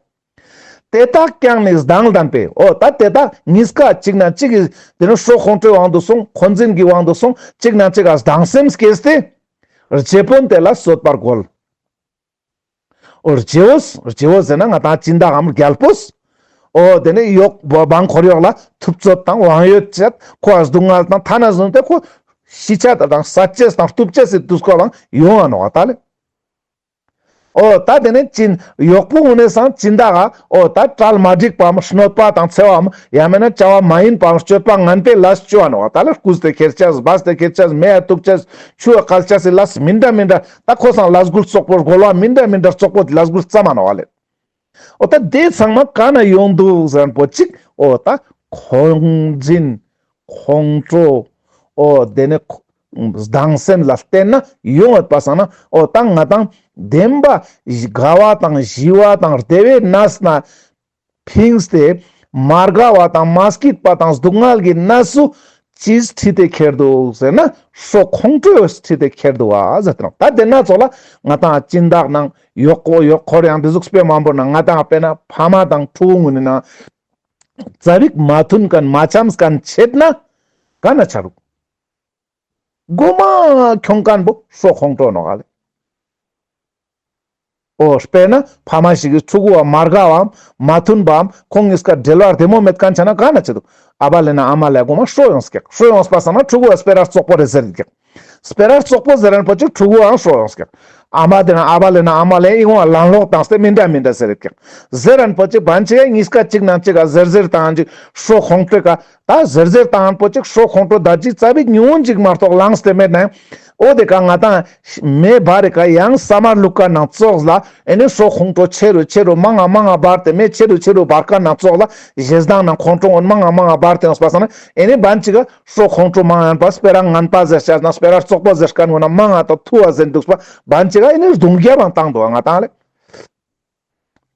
དེ་དག་ཀྱང་ནི་སྡང་ལྡན་པས། འོ་ད་དེ་དག་གཉིས་ཀ་གཅིག་ནང་གཅིག་གི་དེ་ནི་ཤོ་ཁོང་ཁྲོའི་དབང་དུ་སོང་། འཁོན་འཛིན་གྱི་དབང་དུ་སོང་། གཅིག་ནང་གཅིག་ག་སྡང་སེམས་སྐྱེས་ཏེ་རྗེ་དཔོན་དེ་ལ་གསོད་པར་རྒོལ། འོ་རྗེ་བོ་རྗེ་བོ་ཟེར་ན་ང་ཏང་སྦྱིན་བདག་གམ་རྒྱལ་པོས། འོ་དེ་ནི་གཡོག་འབངས་འཁོར་གཡོག་ལ་ཐུབ་ཚོད་དང་དབང་ཡོད་བྱས་ཁོ་ལ་སྡུག་བསྔལ་དང་ཐ་ན་བཟུང་སྟེ་ཁོ་ཤི་ཆ་དང་ས་ཆེས་དང་གཏུབ་ཆེས་སི་དུས་སྐབས་ལའང་ཡོང་ང་ནོག་ད་ལེ། འོ་ད་དེ་ནས་སྦྱིན་གཡོག་པོ་གུན་ནི་སང་སྦྱིན་བདག་ག་འོ་ད་གྲལ་མ་འགྲིག་པའམ་གནོད་པ་དང་འཚེ་བའམ་ཡང་མེད་ན་བྱ་བ་མ་ཡིན་པའམ་སྤྱོད་པ་ངན་པའི་ལས་བཅོ་ནོག་པ་ད་ལེ། རྐུས་ཏེ་ཁྱེར་ཆ་སྦས་ཏེ་ཁྱེར་ཆ་མེ་ཡ་གཏུག་ཆ་ཆུ་ཡ་བཀལ་ཆ་སི་ལས་མི་འདྲ་མི་འདྲ་ད་ཁོ་སང་ལས་འགུལ་བཙོག་པོ་རྒོལ་བ་མི་འདྲ་མི་འདྲ་བཙོག་པོ་ལས་འགུལ་བརྩམས་ནོག་ལེ། འོ་ད་དེ་ཚང་མ་ག་ན་ཡོང་འདུག་ཟེར་ན་པོ་ཅིག་འོ་ད་ཁོང་འཛིན་ཁོང་ཁྲོ་འོ་དེ་ནས་སྡང་སེམས་ལ་བརྟེན་ན་ཡོང་ཡོད་པ་སང་ན། འོ་ད་ང་དང་བདེན་པ་དགའ་བ་དང་ཞི་བ་དང་བདེ་བའི་གནས་ན་ཕིངས་ཏེ་མ་དགའ་བ་དང་མ་སྐྱིད་པ་དང་སྡུག་བསྔལ་གྱི་གནས་སུ་ཅིས་ཁྲིད་དེ་ཁྱེར་འདུག་ཟེར་ན་ཤོ་ཁོང་ཁྲོས་ཁྲིད་དེ་ཁྱེར་འདུག་བ་ཟེར་ཏེ་ནོག་ད་དེ་ན་ཙོགས་ལ་ང་དང་སྦྱིན་བདག་ནང་ཡོག་ཁོ་ཡོག་ཁོ་རེ་ཡང་དེ་ཟུག་དཔེ་མང་པོ་ན་ང་དང་དཔེར་ན་ཕ་མ་དང་ཕྲུ་གུ་ངུན་ན་ཙ་པིག་མ་མཐུན་མཁན་མ་འཆམས་མཁན་ཆད་ན་ག་ན་ཆ་རུག་མགོ་མ་ཁྱོང་མཁན་པོ་ཤོ་ཁོང་ཁྲོ་ནོག་ལེ། འོ་དཔེར་ན་ཕ་མ་ཞིག་གིས་ཕྲུ་གུ་བ་མ་དགའ་བའམ་མ་མཐུན་པའམ་ཁོང་གཉིས་ཀ་འབྲེལ་བ་བདེ་མོ་མེད་མཁན་ཆ་ན་ག་ན་ཆ་འདུག་ཨ་བ་ལེ་ན་ཨ་མ་ལེ་མགོ་མ་ཤོ་ཡོངས་ཀྱག་ཤོ་ཡོངས་པ་སང་ན་ཕྲུ་གུ་བ་སྤེ་ར་བཙོག་པོ་རེ་ཟེར་ཀྱག་སྤེ་ར་བཙོག་པོ་ཟེར་རན་པོ་ཅིག་ཕྲུ་གུའང་ཤོ་ཡོངས་ཀྱག་ཨ་མ་དེ་ན་ཨ་བ་ལེ་ན་ཨ་མ་ལེ་ཨིན་བ་ལན་ལོག་བཏང་སྟེ་མི་འདྲ་མི་འདྲ་ཟེར་རེད་ཀྱག་ཟེར་རན་པོ་ཅིག་བན་ཅིག་གཉིས་ཀ་ཅིག་ནང་ཅིག་ག་ཟེར་ཟེར་བཏང་ཅིག་ཤོ་ཁོང་ཁྲོ་ཀ་ད་ཟེར་ཟེར་བཏང་པོ་ཅིག་ཤོ་ཁོང་ཁྲོ་ད་ཅིག་ཙ་པིག་ཉུང་ངུན་ཅིག་མ་གཏོགས་ལངས་ཏེ་མེད་ན། འོ་དེ་ཀ་ང་དང་མེ་འབར་རེ་ཀ་ཡང་ས་མར་ལུག་ཀ་ནང་ཙོགས་ལ་ཨེ་ནི་ཤོ་ཁོང་ཁྲོ་ཆེ་རུ་ཆེ་རུ་མང་ང་མང་ང་འབར་ཏེ་མེ་ཆེ་རུ་ཆེ་རུ་འབར་ཀ་ནང་ཙོགས་ལ་ཞེ་སྡང་ནང་ཁོང་ཁྲོ་འོན་མང་ང་མང་ང་འབར་ཏེ་ཡོངས་པ་སང་ན་ཨེ་ནི་བན་ཅིག་ག་ཤོ་ཁོང་ཁྲོ་མང་ཡང་པ་སྤེ་ར་ངན་པ་ཟེར་ཤ་ན་སྤེ་ར་བཙོག་པོ་ཟེར་ཀ་ངོ་ན་མང་ང་ཏོ་ཐུ་བ་ཟེར་འདུག་པ་བན་ཅིག་ག་ཨེ་ནི་རྡུང་རྒྱབ་བང་བཏང་འདུག་ང་དང་ལེ།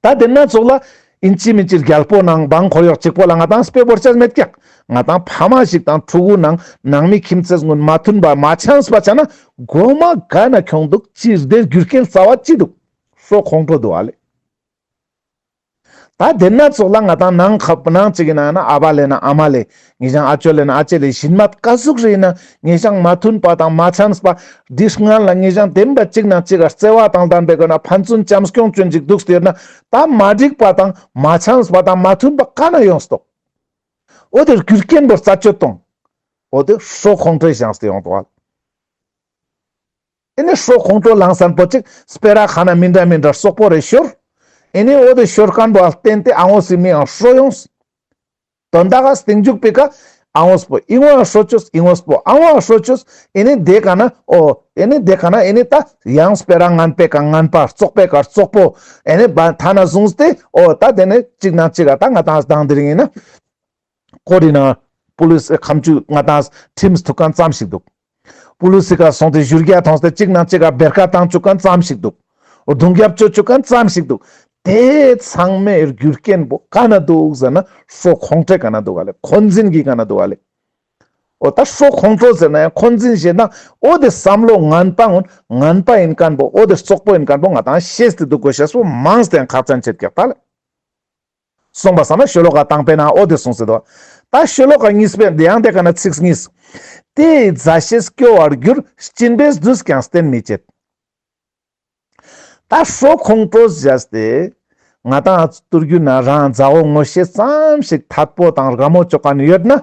ད་དེ་ན་ཙོགས་ལ་ཨིན་ཅི་མིན་ཅི་རྒྱལ་པོ་ནང་འབངས་འཁོར་གཡོག་གཅིག་པོ་ལ་ང་དང་དཔེ་བོར་ཆ་མེད་ཀྱག་ང་དང་ཕ་མ་ཞིག་དང་ཕྲུ་གུ་ནང་ནང་མི་ཁྱིམ་མཚེས་ངུན་མ་མཐུན་པ་མ་འཆམས་པ་ཆ་ན་མགོ་མ་ག་ན་ཁྱོང་འདུག་ཅི་དེ་རྒྱུ་རྐྱེན་རྩ་བ་ཅི་འདུག་ཤོ་ཁོང་ཁྲོ་འདུག་ཨ་ལེ། ད་དེ་ན་ཙོགས་ལ་ང་དང་ནང་ཁབ་ནང་ཅིག་གི་ནང་ན་ཨ་བ་ལེ་ན་ཨ་མ་ལེ། ངེ་ཞང་ཨ་ཅོ་ལེ་ན་ཨ་ཅེ་ལེ་ཞིན་མ་ཀ་ཟུག་རེ་ན་ངེ་ཞང་མ་མཐུན་པ་དང་མ་འཆམས་པ་འདི་སྔན་ལ་ངེ་ཞང་བདེན་པ་ཅིག་ན་ཅིག་ག་བརྩེ་བ་དང་ལྡན་པའི་སྒོ་ན་ཕན་ཚུན་བྱམས་སྐྱོང་ཅོན་ཅིག་འདུག་སྟེ་ཡོད་ན་ད་མ་འགྲིག་པ་དང་མ་འཆམས་པ་དང་མ་མཐུན་པ་ག་ན་ཡོངས་ཏོག་འོ་དེ་རྒྱུ་རྐྱེན་པོ་རྩད་གཅོད་གཏོང་། འོ་དེ་ཤོ་ཁོང་ཁྲོའི་ཞངས་ཏེ་ཡོང་དོ་བ། ཨེ་ནི་ཤོ་ཁོང་ཁྲོ་ལངས་སན་པོ་ཅིག་སྤེ་ར་ཁ་ན་མི་འདྲ་མི་འདྲ་བཙོག་པོ་རེ་ཤོར། ཨེ་ནི་འོ་དེ་ཤོར་མཁན་པོ་ལ་བརྟེན་ཏེ་ཨ་ངོ་སི་མི་ཡང་ཤོ་ཡོངས། དོན་དག་ག་སྟེང་འཇུག་པའི་ཀ་ཨ་ངོ་སྤོ་ཨི་ངོ་ཨ་ཤོ་ཅོས་ཨི་ངོ་སྤོ་ཨ་ངོ་ཨ་ཤོ་ཅོས། ཨེ་ནི་དེ་ཀ་ན་འོ་ཨེ་ནི་དེ་ཀ་ན་ཨེ་ནི་ད་ཡང་སྤེ་ར་ངན་པའི་ཀ་ངན་པ་བཙོག་པའི་ཀ་བཙོག་པོ་ཨེ་ནི་བ་ཐ་ན་བཟུང་སྟེ་འོ་ད་དེ་ནི་གཅིག་ན་གཅིག་ག་ད་ང་དང་དང་དེ་རིང་ཨིན་ན་ཀོ་རི་ན་པུ་ལིས་ཁམ་ཆུ་ང་དང་ཁྲིམས་ཐུག་མཁན་ཙམ་ཞིག་འདུག་པུ་ལིས་ཀ་སོང་སྟེ་བཞུར་རྒྱ་ཐོངས་ཏེ་གཅིག་ན་གཅིག་ག་བེར་ཀ་བཏང་བཅུག་མཁན་ཙམ་ཞིག་འདུག་རྡུང་རྒྱབ་བཅོ་བཅུག་མཁན་ཙམ་ཞིག་འདུག་དེ་ཚང་མའི་རྒྱུ་རྐྱེན་པོ་ག་ན་འདུག་ཟེར་ན་ཤོ་ཁོང་ཁྲོའི་ཀ་ན་འདུག་ག་ལེ། འཁོན་འཛིན་གྱི་ཀ་ན་འདུག་ག་ལེ། འོ་ད་ཤོ་ཁོང་ཁྲོ་ཟེར་ན་ཡང་འཁོན་འཛིན་ཞེ་ན་འོ་དེ་བསམ་བློ་ངན་པ་ངན་པ་ཨིན་མཁན་པོ་འོ་དེ་བཙོག་པོ་ཨིན་མཁན་པོ་ང་དང་ཤེས་ཏེ་འདུག་དགོས་ཤེས་པོ་མང་སྟེ་ཁག་ཅན་ཆེད་ཀྱག་ད་ལེ། སོང་པ་སང་ན་ཤོ་ལོ་ཀ་དང་པོའི་ནང་འོ་དེ་གསུངས་སེ་འདུག་ད་ཤོ་ལོ་ཀ་གཉིས་པའི་ཡང་དེ་ཀ་ན་ཚིག་གཉིས། དེ་ཡི་མཛའ་བཤེས་སྐྱོ་བར་འགྱུར། སྦྱིན་པས་དུས་ཀྱང་བསྟེན་མི་བྱེད། ད་ཤོ་ཁོང་ཁྲོ་བྱས་ཏེ་ང་དང་ཏུར་རྒྱུ་ན་རང་མཛའ་བོ་ངོ་ཤེས་ཙམ་ཞིག་ཐད་པོ་དང་དགའ་མོ་ཅོ་མཁན་ཡོད་ན།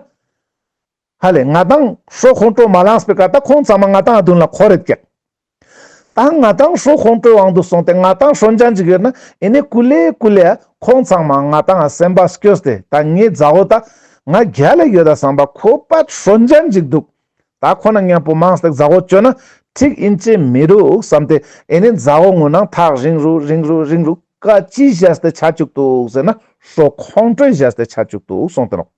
ཧ་ལེ་ང་དང་ཤོ་ཁོང་ཁྲོ་མ་ལངས་པའི་ཀ་ད་ཁོང་ཚང་མ་ང་དང་མདུན་ལ་འཁོར་རེད་ཀྱག་ད་ང་དང་ཤོ་ཁོང་ཁྲོའི་དབང་དུ་སོང་སྟེ་ང་དང་ཤོ་འཇོན་ཅིག་ཡོད་ན་ཨེ་ནི་ཀུ་ལེ་ཀུ་ལེ་ཁོང་ཚང་མ་ང་དང་སེམས་པ་སྐྱོ་སྟེ་ད་ངའི་མཛའ་བོ་ད་ང་རྒྱལ་ལ་ཡོད་ད་བསམ་པ་ཁོ་པ་ཤོ་འཇོན་ཅིག་འདུག་ད་ཁོ་ན་མཉམ་པོ་མང་སྟེ་མཛའ་བོ་ཅོ་ན་འགྲིག་ཨིན་ཅེ་མི་རུག་བསམ་སྟེ་ཨེ་ནི་མཛའ་བོ་ངུ་ནང་ཐག་རིང་རུ་རིང་རུ་རིང་རུ་ཀ་ཅི་བྱས་ཏེ་ཆ་བཅུག་འདུག་ཟེར་ན་ཤོ་ཁོང་ཁྲོས་བྱས་ཏེ་ཆ་བཅུག་འདུག་གསུངས་ཏེ་ནོག་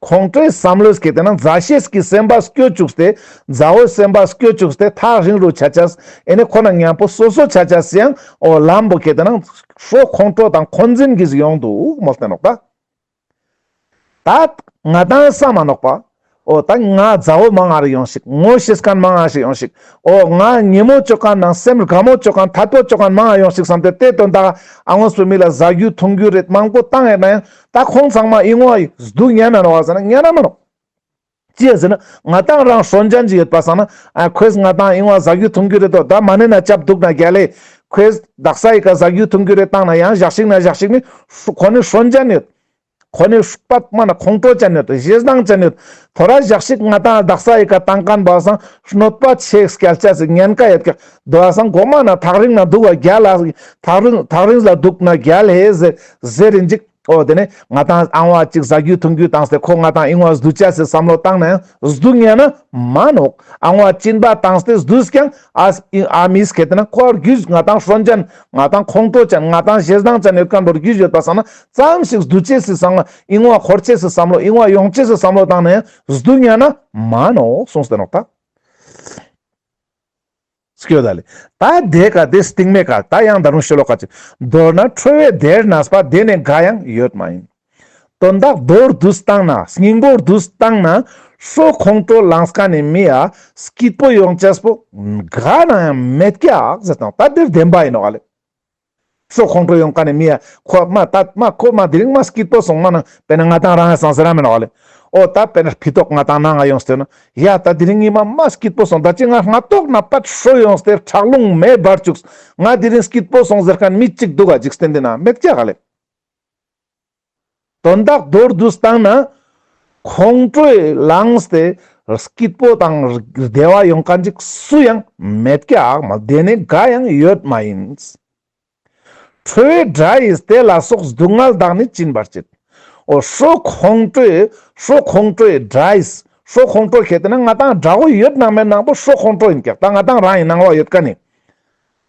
ཁོང་ཁྲོའི་བསམ་བློས་སྐྱེས་ཏེ་ན་མཛའ་བཤེས་ཀྱི་སེམས་པ་སྐྱོ་བཅུག་སྟེ་མཛའ་བོའི་སེམས་པ་སྐྱོ་བཅུག་སྟེ་ཐག་རིང་རུ་ཆ་ཆས་ཨེ་ནི་ཁོ་ན་མཉམ་པོ་སོ་སོ་ཆ་ཆས་ཡང་འོ་ལམ་པོ་སྐྱེས་ཏེ་ན་ཤོ་ཁོང་ཁྲོ་དང་འཁོན་འཛིན་གྱིས་ཡོང་འདུག་མོལ་ཏེ་ནོག་པ། ད་ང་དང་བསམ་མ་ནོག་པ། འོ་ད་ང་མཛའ་བོ་མང་ང་རེ་ཡོང་ཞིག་ངོ་ཤེས་མཁན་མང་ང་ཞིག་ཡོང་ཞིག་འོ་ང་ཉེ་མོ་ཅོ་མཁན་ནང་སེམས་དགའ་མོ་ཅོ་མཁན་ཐད་པོ་ཅོ་མཁན་མང་ང་ཡོང་ཞིག་བསམ་སྟེ་དེ་དོན་དག་ཨ་ངོས་པོ་མི་ལ་ཟ་རྒྱུ་འཐུང་རྒྱུ་རེད་མང་པོ་བཏང་ཡོད་ན་ཡང་ད་ཁོང་ཚང་མ་ཨི་ངོ་ཨི་སྡུག་ཉན་ན་ནོག་ཟེར་ན་ཉན་ན་མ་ནོག་ཅི་ཡ་ཟེར་ན་ང་དང་རང་ཤོ་འཇོན་ཅིག་ཡོད་པ་སང་ན་ཨ་ཁོས་ང་དང་ཨི་ངོ་ཟ་རྒྱུ་འཐུང་རྒྱུ་རེད་དོ་ད་མ་ནེ་ན་ཅབ་འདུག་ན་རྒྱལ་ལེ། ཁོས་དག་ས་ཨི་ཀ་ཟ་རྒྱུ་འཐུང་རྒྱུ་རེད་བཏང་ན་ཡང་ཞག་ཞིག་ན་ཞག་ཞིག་ནི་ཁོ་ནི་ཤོ་འཇོན་ཡོད། ཁོ་ནི་པད་མ་ན་ཁོང་ཁྲོ་ཅན་ཡོད། ཞེ་སྡང་ཅན་ཡོད། ཐོ་ར་ཞག་ཞིག་ང་དང་དག་ས་ཨི་ཀ་བཏང་མཁན་པ་སང་གནོད་པ་ཆེ་སྐྱལ་ཆ་ཟིག་ཉེན་ཁ་ཡོད་ཀྱག་དོ་བ་སང་གོ་མ་ན་ཐག་རིང་ན་འདུག་བ་རྒྱལ་ལ་ཐག་རིང་ཐག་རིང་ལ་འདུག་ན་རྒྱལ་ལེ་ཟེར་ཟེར་རིན་ཅིག་འོ་དེ་ནས་ང་ཏང་ཨང་བ་གཅིག་ཟ་རྒྱུ་འཐུང་རྒྱུ་བཏང་སྟེ་ཁོ་ང་ཏང་ཨིན་བ་སྡུད་ཅེས་སི་བསམ་བློ་བཏང་ན་ཡང་སྡུད་ཉན་ན་མ་ནོག། ཨང་བ་གཅིན་པ་བཏང་སྟེ་སྡུད་ཀྱང་ཨ་ཨ་མིས་ཁེ་ཏེ་ན་ཁོ་རྒྱུས་ང་ཏང་སྲོན་ཅན་ང་ཏང་ཁོང་ཁྲོ་ཅན་ང་ཏང་ཞེ་སྡང་ཅན་ཡོད་མཁན་པོ་རྒྱུས་ཡོད་པ་སང་ན་ཙམ་ཞིག་སྡུད་ཅེས་སི་བསམ་བློ་ཨིན་བ་འཁོར་ཅེས་སི་བསམ་བློ་ཨིན་བ་ཡོང་ཅེས་སི་བསམ་བློ་བཏང་ན་ཡང་སྡུད་ཉན་ན་མ་ནོག་གསུངས་ཏེ་ནོག་ད། སྐྱོད་ད་ལེ། ད་དེ་ཀ་དེ་སྟིང་མེ་ཀ་ད་ཡང་ད་རུང་ཤོ་ལོ་ཀ་ཅིག་མདོར་ན་ཁྲོ་བོའི་སྡེར་གནས་པ་དེ་ནི་འགའ་ཡང་ཡོད་མ་ཡིན། དོན་དག་མདོར་བསྡུས་བཏང་ན་སྙིང་པོར་བསྡུས་བཏང་ན་ཧྲོ་ཁོང་ཁྲོ་ལངས་མཁན་ནི་མི་ཡ་སྐྱིད་པོ་ཡོང་ཅེས་པོ་འགའ་ན་ཡང་མེད་ཀྱག་ཟེར་དང་ད་དེར་བདེན་པ་ཡིན་ནོག་ལེ། ཧྲོ་ཁོང་ཁྲོ་ཡོང་མཁན་ནི་མི་ཡ་ཁོ་མ་ད་མ་ཁོ་མ་དེ་རིང་མ་སྐྱིད་པོ་སོང་མ་ན་དཔེར་ན་ང་ཏང་རང་ཡ་སང་ཟེར་ར་མེད་ནོག་ལེ། འོ་ད་དཔེར་ན་ཕི་ཏོག་ང་ཏང་ནང་ང་ཡོང་སྟེ་ན་ཡ་ད་དེ་རིང་ཉི་མ་མ་སྐྱིད་པོ་སོང་ད་ཅི་ང་སྔ་ཏོག་ན་པད་ཧྲོ་ཡོང་སྟེ་ཁྲག་རླུང་མེ་འབར་བཅུག་ང་དེ་རིང་སྐྱིད་པོ་སོང་ཟེར་མཁན་མི་གཅིག་འདུག་ག་འཇིག་རྟེན་འདི་ན་མེད་ཀྱག་ལེ། དོན་དག་མདོར་བསྡུས་བཏང་ན་ཁོང་ཁྲོས་ལངས་ཏེ་སྐྱིད་པོ་དང་བདེ་བ་ཡོང་མཁན་ཅིག་སུ་ཡང་མེད་ཀྱག་མ་དེ་ནི་འགའ་ཡང་ཡོད་མ་ཡིན། ཁྲོ་བོའི་དགྲ་ཡིས་དེ་ལ་སོགས་སྡུག་བསྔལ་དག་ནི་སྦྱིན་པར་བྱེད། འོ་ཧྲོ་ཁོང་ཁྲོས་ཧྲོ་ཁོང་ཁྲོའི་དགྲ་ཡིས་ཧྲོ་ཁོང་ཁྲོ་ཁེ་ཏེ་ན་ང་ཏང་དགྲ་བོ་ཡོད་ནང་མེད་ནང་པོ་ཧྲོ་ཁོང་ཁྲོ་ཡིན་ཀྱག་ད་ང་ཏང་རང་ཡིན་ནང་བ་ཡོད་ཀ་ནི།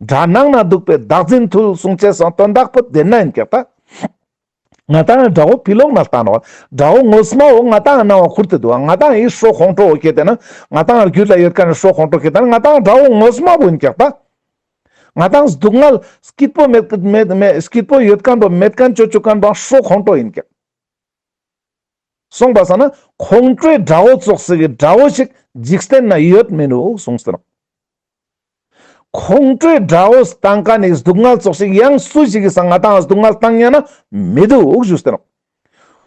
དགྲ་ནང་ན་འདུག་པའི་བདག་འཛིན་ཐུལ་གསུང་ཅེས་སང་དོན་དག་པོ་དེ་ན་ཡིན་ཀྱག་ད། ང་ཏང་དགྲ་བོ་ཕི་ལོག་ན་ལྟ་ནོག། དགྲ་བོ་ངོ་མ་བོ་ང་ཏང་ནང་བ་ཁུར་ཏེ་འདུག་ང་ཏང་ཡི་ཧྲོ་ཁོང་ཁྲོ་བོ་ཁེ་ཏེ་ན་ང་ཏང་རྒྱུད་ལ་ཡོད་ཀ་ནི་ཧྲོ་ཁོང་ཁྲོ་ཁེ་ཏེ་ན་ང་ཏང་དགྲ་བོ་ངོ་མ་བོ་ཡིན་ཀྱག་ད། ང་ཏང་སྡུག་བསྔལ་སྐྱིད་པོ་མེད་མེད་མེད་སྐྱིད་པོ་ཡོད་མཁན་པོ་མེད་མཁན་ཅོ་ཅུག་མཁན་པོ་ཧྲོ་ཁོང་ཁྲོ་ཡིན་ཀྱག། གསུངས་པ་སང་ན་ཁོང་ཁྲོའི་དགྲ་བོ་ཙོགས་ཤིག་གི་དགྲ་བོ་ཞིག་འཇིག་རྟེན་ན་ཡོད་མི་འདུག་གསུངས་ཏེ་ནོག། ཁོང་ཁྲོའི་དགྲ་བོ་བཏང་མཁན་ནི་སྡུག་བསྔལ་ཙོགས་ཤིག་ཡང་སུ་ཞིག་གི་སང་ང་ཏང་སྡུག་བསྔལ་བཏང་ཉན་ན་མི་འདུག་ཞུས་ཏེ་ནོག།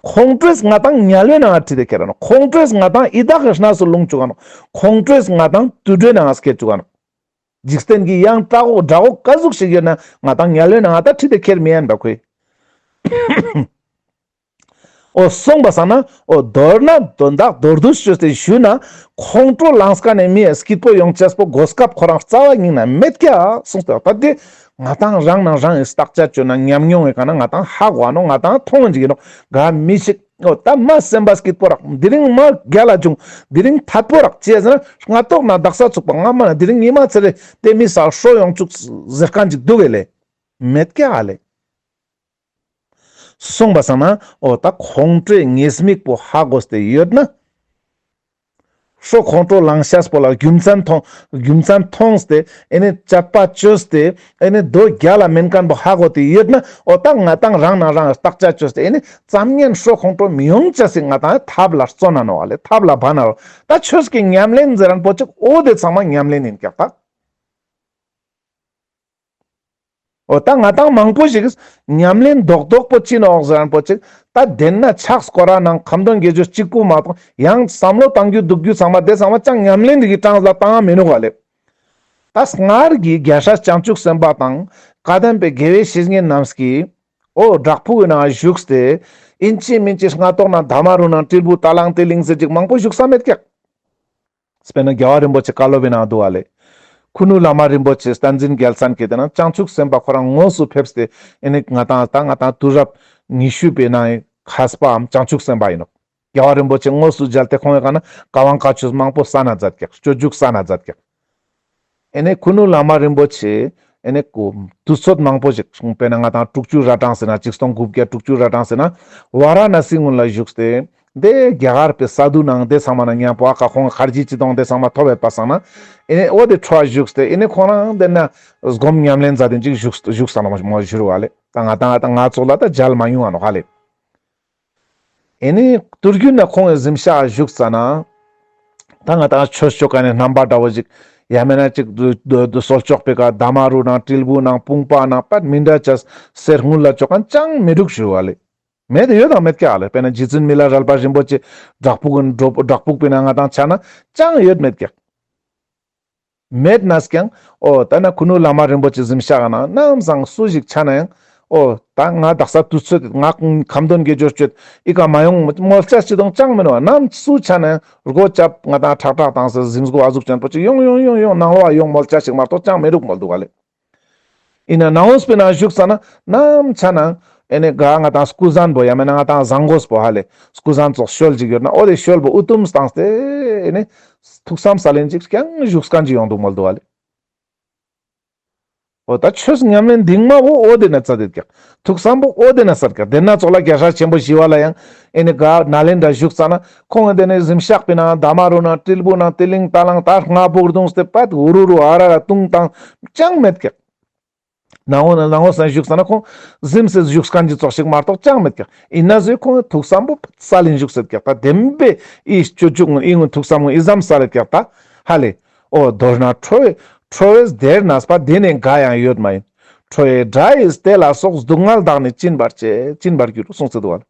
ཁོང་ཁྲོས་ང་ཏང་དམྱལ་བའི་ནང་ཁྲིད་དེ་ཁྱེར་ནོག། ཁོང་ཁྲོས་ང་ཏང་ཡི་དྭགས་ཀྱི་གནས་སུ་ལྷུང་བཅུག་ག་ནོག། ཁོང་ཁྲོས་ང་ཏང་དུད་འགྲོའི་ནང་སྐྱེ་བཅུག་ག་ནོག། འཇིག་རྟེན་གྱི་ཡང་དགྲ་བོ་དགྲ་བོ་ག་ཟུག་ཞིག་ཡོད་ན་ང་ཏང་དམྱལ་བའི་ནང་ང་ཏང་ཁྲིད་དེ་ཁྱེར་མི་ཡན་པ་ཁོས། འོ་གསུངས་པ་སང་ན་འོ་མདོར་ན་དོན་དག་མདོར་བསྡུས་བཅོས་ཏེ་ཞུས་ན་ཁོང་ཁྲོ་ལངས་མཁན་ནི་མི་ཡ་སྐྱིད་པོ་ཡོང་ཅེས་པོ་གོ་སྐབས་ཁོ་རང་རྩ་བ་ཉིད་ན་མེད་ཀྱག་གསུངས་ཏེ་ད་དེ་ང་ཏང་རང་ནང་རང་ཡི་བརྟག་དཔྱད་བཅོས་ན་ཉམས་མྱོང་ཡི་ཀ་ན་ང་ཏང་ཧ་གོ་ནོག། ང་ཏང་མཐོང་ཅིག་ཡིན་ནོག། ག་མི་ཞིག་འོ་ད་མ་སེམས་པ་སྐྱིད་པོ་རག། དེ་རིང་མ་རྒྱལ་ལ་བྱུང་། དེ་རིང་ཐད་པོ་རག་ཅེས་ཟེར་ན་སྔ་ཏོག་ན་དག་ས་ཚུགས་པ་ང་མ་ན་དེ་རིང་ཉི་མ་ཚེ་རེ་དེ་མི་ས་ཧྲོ་ཡོང་བཅུག་ཟེར་མཁན་ཅིག་འདུག་གས་ལེ། མེད་ཀྱག་ལེ། གསུངས་པ་སང་ན་འོ་ད་ཁོང་ཁྲོའི་ཉེས་དམིགས་པོ་ཧ་གོ་སྟེ་ཡོད་ན། ཧྲོ་ཁོང་ཁྲོ་ལངས་ཤེས་པོ་ལ་རྒྱུ་མཚན་མཐོང་རྒྱུ་མཚན་མཐོང་སྟེ་ཨེ་ནི་དཔྱད་པ་བཅོས་ཏེ་ཨེ་ནི་དོ་རྒྱལ་ལ་མེན་མཁན་པོ་ཧ་གོ་སྟེ་ཡོད་ན་འོ་ད་ང་ཏང་རང་ནང་རང་བརྟག་དཔྱད་བཅོས་ཏེ་ཨེ་ནི་ཙམ་ཉན་ཧྲོ་ཁོང་ཁྲོ་མི་ཡོང་ཅེས་སི་ང་ཏང་ཐབས་ལ་བརྩོན་ན་ནོག་ལེ། ཐབས་ལ་འབད་ན་རོ། ད་ཆོས་ཀྱི་ཉམས་ལེན་ཟེར་མཁན་པོ་ཅིག་འོ་དེ་ཚང་མ་ཉམས་ལེན་ཡིན་ཀྱག་ད། འོ་ད་ང་ཏང་མང་པོ་ཞིག་ཉམས་ལེན་རྡོག་རྡོག་པོ་ཅི་ནོག་ཟེར་མཁན་པོ་ཅིག་ད་དེན་ན་ཕྱག་སྐོར་ར་ནང་ཁ་འདོན་དགེ་སྦྱོར་གཅིག་པུ་མ་གཏོགས་ཡང་བསམ་བློ་བཏང་རྒྱུ་འདུག་རྒྱུ་ཚང་མ་དེ་ཚང་མ་ཅང་ཉམས་ལེན་གྱི་གྲངས་ལ་བཏང་མི་ནུག་ག་ལེ། ད་སྔར་གྱི་རྒྱལ་སྲས་བྱང་ཆུབ་སེམས་དཔའ་དང་བཀའ་གདམས་པའི་དགེ་བའི་བཤེས་གཉེན་རྣམས་ཀྱིས་འོ་བྲག་ཕུག་གི་ནང་བཞུགས་ཏེ་ཨིན་ཅི་མིན་ཅི་སྔ་ཏོག་ན་དྷ་མ་རུ་ནང་ཏྲིལ་བུ་ཏ་ལང་ཏི་ལིང་ཟེར་ཅིག་མང་པོ་བཞུགས་ས་མེད་ཀྱག། དཔེར་ན་རྒྱལ་བ་རིན་པོ་ཆེ་བཀའ་སློབ་པའི་ནང་འདུག་ག་ལེ། ཁུ་ནུ་བླ་མ་རིན་པོ་ཆེ་བསྟན་འཛིན་རྒྱལ་མཚན་གྱིས་དེ་ན་བྱང་ཆུབ་སེམས་དཔའ་ཁོ་རང་དངོས་སུ་ཕེབས་ཏེ་ཨེ་ནི་ང་ཏང་ད་ང་ཏང་དུས་རབས་ཉི་ཤུ་པའི་ནང་མཁས་པའམ་བྱང་ཆུབ་སེམས་དཔའ་ཡིན་ནོག། རྒྱལ་བ་རིན་པོ་ཆེ་དངོས་སུ་མཇལ་ཏེ་ཁོང་ཡི་ཀ་ན་བཀའ་དབང་བཀའ་ཆོས་མང་པོ་གསན་ན་མཛད་ཀྱག། སྤྱོད་འཇུག་གསན་ན་མཛད་ཀྱག། ཨེ་ནི་ཁུ་ནུ་བླ་མ་རིན་པོ་ཆེ་ཨེ་ནི་ཀུ་དུས་ཚོད་མང་པོ་ཞིག་དཔེར་ན་ང་ཏང་དྲུག་ཅུ་ར་གྲངས་ཟེར་ན་ཆིག་སྟོང་དགུ་བརྒྱ་དྲུག་ཅུ་ར་གྲངས་ཟེར་ན་ཝཱ་ར་ཎ་སི་སྔོན་ལ་བཞུགས་ཏེ་དེ་རྒྱ་གར་པའི་སཱ་དུ་ནང་དེ་ཚང་མ་ན་མཉམ་པོ་ཨ་ཀ་ཁོང་ཁར་ཇི་ཅི་དོང་དེ་ཚང་མ་ཐོབ་ཡོད་པ་སང་ན་ཨེ་ནི་འོ་དེ་ཁྲོ་བ་བཞུགས་ཏེ་ཨེ་ནི་ཁོང་རང་དེ་ན་སྒོམ་ཉམས་ལེན་མཛད་དེ་ཅིག་བཞུགས་བཞུགས་ས་ནོག་མོ་ཞུ་རུ་བ་ལེ། ད་ང་ཏང་ད་ང་ཚོ་ལ་ད་མཇལ་མ་ཡོང་བ་ནོག་ཧ་ལེ། ཨེ་ནི་དུས་རྒྱུན་ན་ཁོང་གི་གཟིམ་ཤག་བཞུགས་ཙ་ན། ད་ང་ཏང་ཆོས་ཆོ་ག་ནི་རྣམ་པ་འདྲ་བོ་ཞིག་ཡང་མེད་ན་ཅིག་སོལ་ཅོག་པའི་ཀ་དྷ་མ་རུ་ནང་ཏྲིལ་བུ་ནང་པུངས་པ་ནང་པད་མི་འདྲ་ཅས་གསེར་དངུལ་ལ་ཅོ་མཁན་ཅང་མི་འདུག་ཞུ་བ་ལེ། མེད་དེ་ཡོད་དང་མེད་ཀྱག་ལེ། དཔེར་ན་རྗེ་བཙུན་མི་ལ་རས་པ་རིན་པོ་ཆེ་བྲག་ཕུག་གི་བྲག་ཕུག་པའི་ནང་ང་ཏང་ཆ་ན་ཅང་ཡོད་མེད་ཀྱག། མེད་ནས་ཀྱང་འོ་ད་ན་ཁུ་ནུ་བླ་མ་རིན་པོ་ཆེ་གཟིམ་ཤག་ན་ནམ་སང་སུ་ཞིག་ཆ་ན་ཡང་འོ་ད་ང་དག་ས་དུས་ཚོད་ང་ཁ་འདོན་དགེ་སྦྱོར་སྤྱོད་ཨི་ཀ་མ་ཡོང་མོལ་ཆ་ཅི་དང་ཅང་མི་ནོག། ནམ་སུ་ཆ་ན་ཡང་སྒོ་རྐྱབ་ང་ཏང་ཁྲག་ཁྲག་བཏང་ས་གཟིམ་སྒོ་ཨ་ཟུག་ཅན་པོ་ཅིག་ཡོང་ཡོང་ཡོང་ཡོང་ནང་ལོགས་ཡོང་མོལ་ཆ་ཞིག་མ་གཏོགས་ཅང་མི་རུག་མོལ་འདུག་ག་ལེ། ཨིན་ན་ནང་འོས་པའི་ནང་བཞུགས་ས་ན་ནམ་ཆ་ན་ ཨེ་ནི་ག་ང་ཏང་སྐུ་གཟན་པོ་ཡང་མེད་ན་ང་ཏང་བཟང་གོས་པོ་ཧ་ལེ། སྐུ་གཟན་ཙོགས་ཤོལ་ཅིག་ཡོད་ན་འོ་དེ་ཤོལ་པོ་འུ་དུམ་བཏང་སྟེ་ཨེ་ནི་ཐུགས་བསམ་སལ་ལེན་ཅིག་ཀྱང་བཞུགས་མཁན་ཅིག་ཡོང་འདུག་མོལ་འདུག་ཧ་ལེ། འོ་ད་ཆོས་ཉམས་ལེན་འདིང་མ་བོ་འོ་དེ་ན་ཙ་དེ་ཀྱག། ཐུགས་བསམ་པོ་འོ་དེ་ན་སལ་ཀྱག། དེ་ན་ཙོགས་ལ་རྒྱལ་སྲས་ཆེན་པོ་ཞི་བ་ལྷ་ཡང་ཨེ་ནི་ག་ནཱ་ལེནྡྲ་བཞུགས་ཙ་ན་ཁོང་གི་དེ་ནས་གཟིམ་ཤག་པའི་ནང་དྷ་མ་རུ་ནང་དྲིལ་བུ་ནང་ཏི་ལིང་ཏ་ལང་ད་སྔ་པོ་རྡུངས་ཏེ་པད་འུ་རུ་རུ་ཨ་ར་ར་ཏུང་ཏང་ཅང་མེད་ཀྱག། ནང་ངོ་ན་ནང་ངོ་སང་བཞུགས་ས་ན་ཁོང་གཟིམ་སེ་བཞུགས་མཁན་གྱི་ཙོགས་ཤིག་མ་གཏོགས་ཅང་མེད་ཀྱག། ཨིན་ན་ཟོས་ཁོང་ཐུགས་བསམ་པོ་སལ་ལེན་བཞུགས་སེད་ཀྱག། ད་བདེན་པའི་ཨི་སྤྱོད་འཇུག་ཨི་ངོ་ཐུགས་བསམ་ངོ་ཨི་ཙམ་སལ་ལེད་ཀྱག་ད་ཧ་ལེ། འོ་མདོར་ན་ཁྲོ་བའི་ཁྲོ་བས་བདེར་གནས་པ་འདི་ནི་འགའ་ཡང་ཡོད་མ་ཡིན། ཁྲོ་བའི་དགྲ་ཡིས་དེ་ལ་སོགས་སྡུག་བསྔལ་དག་ནི་སྦྱིན་པར་བྱེད་སྦྱིན་པར་འགྱུར་གསུངས་སེད་འདུག་བ་ལེ།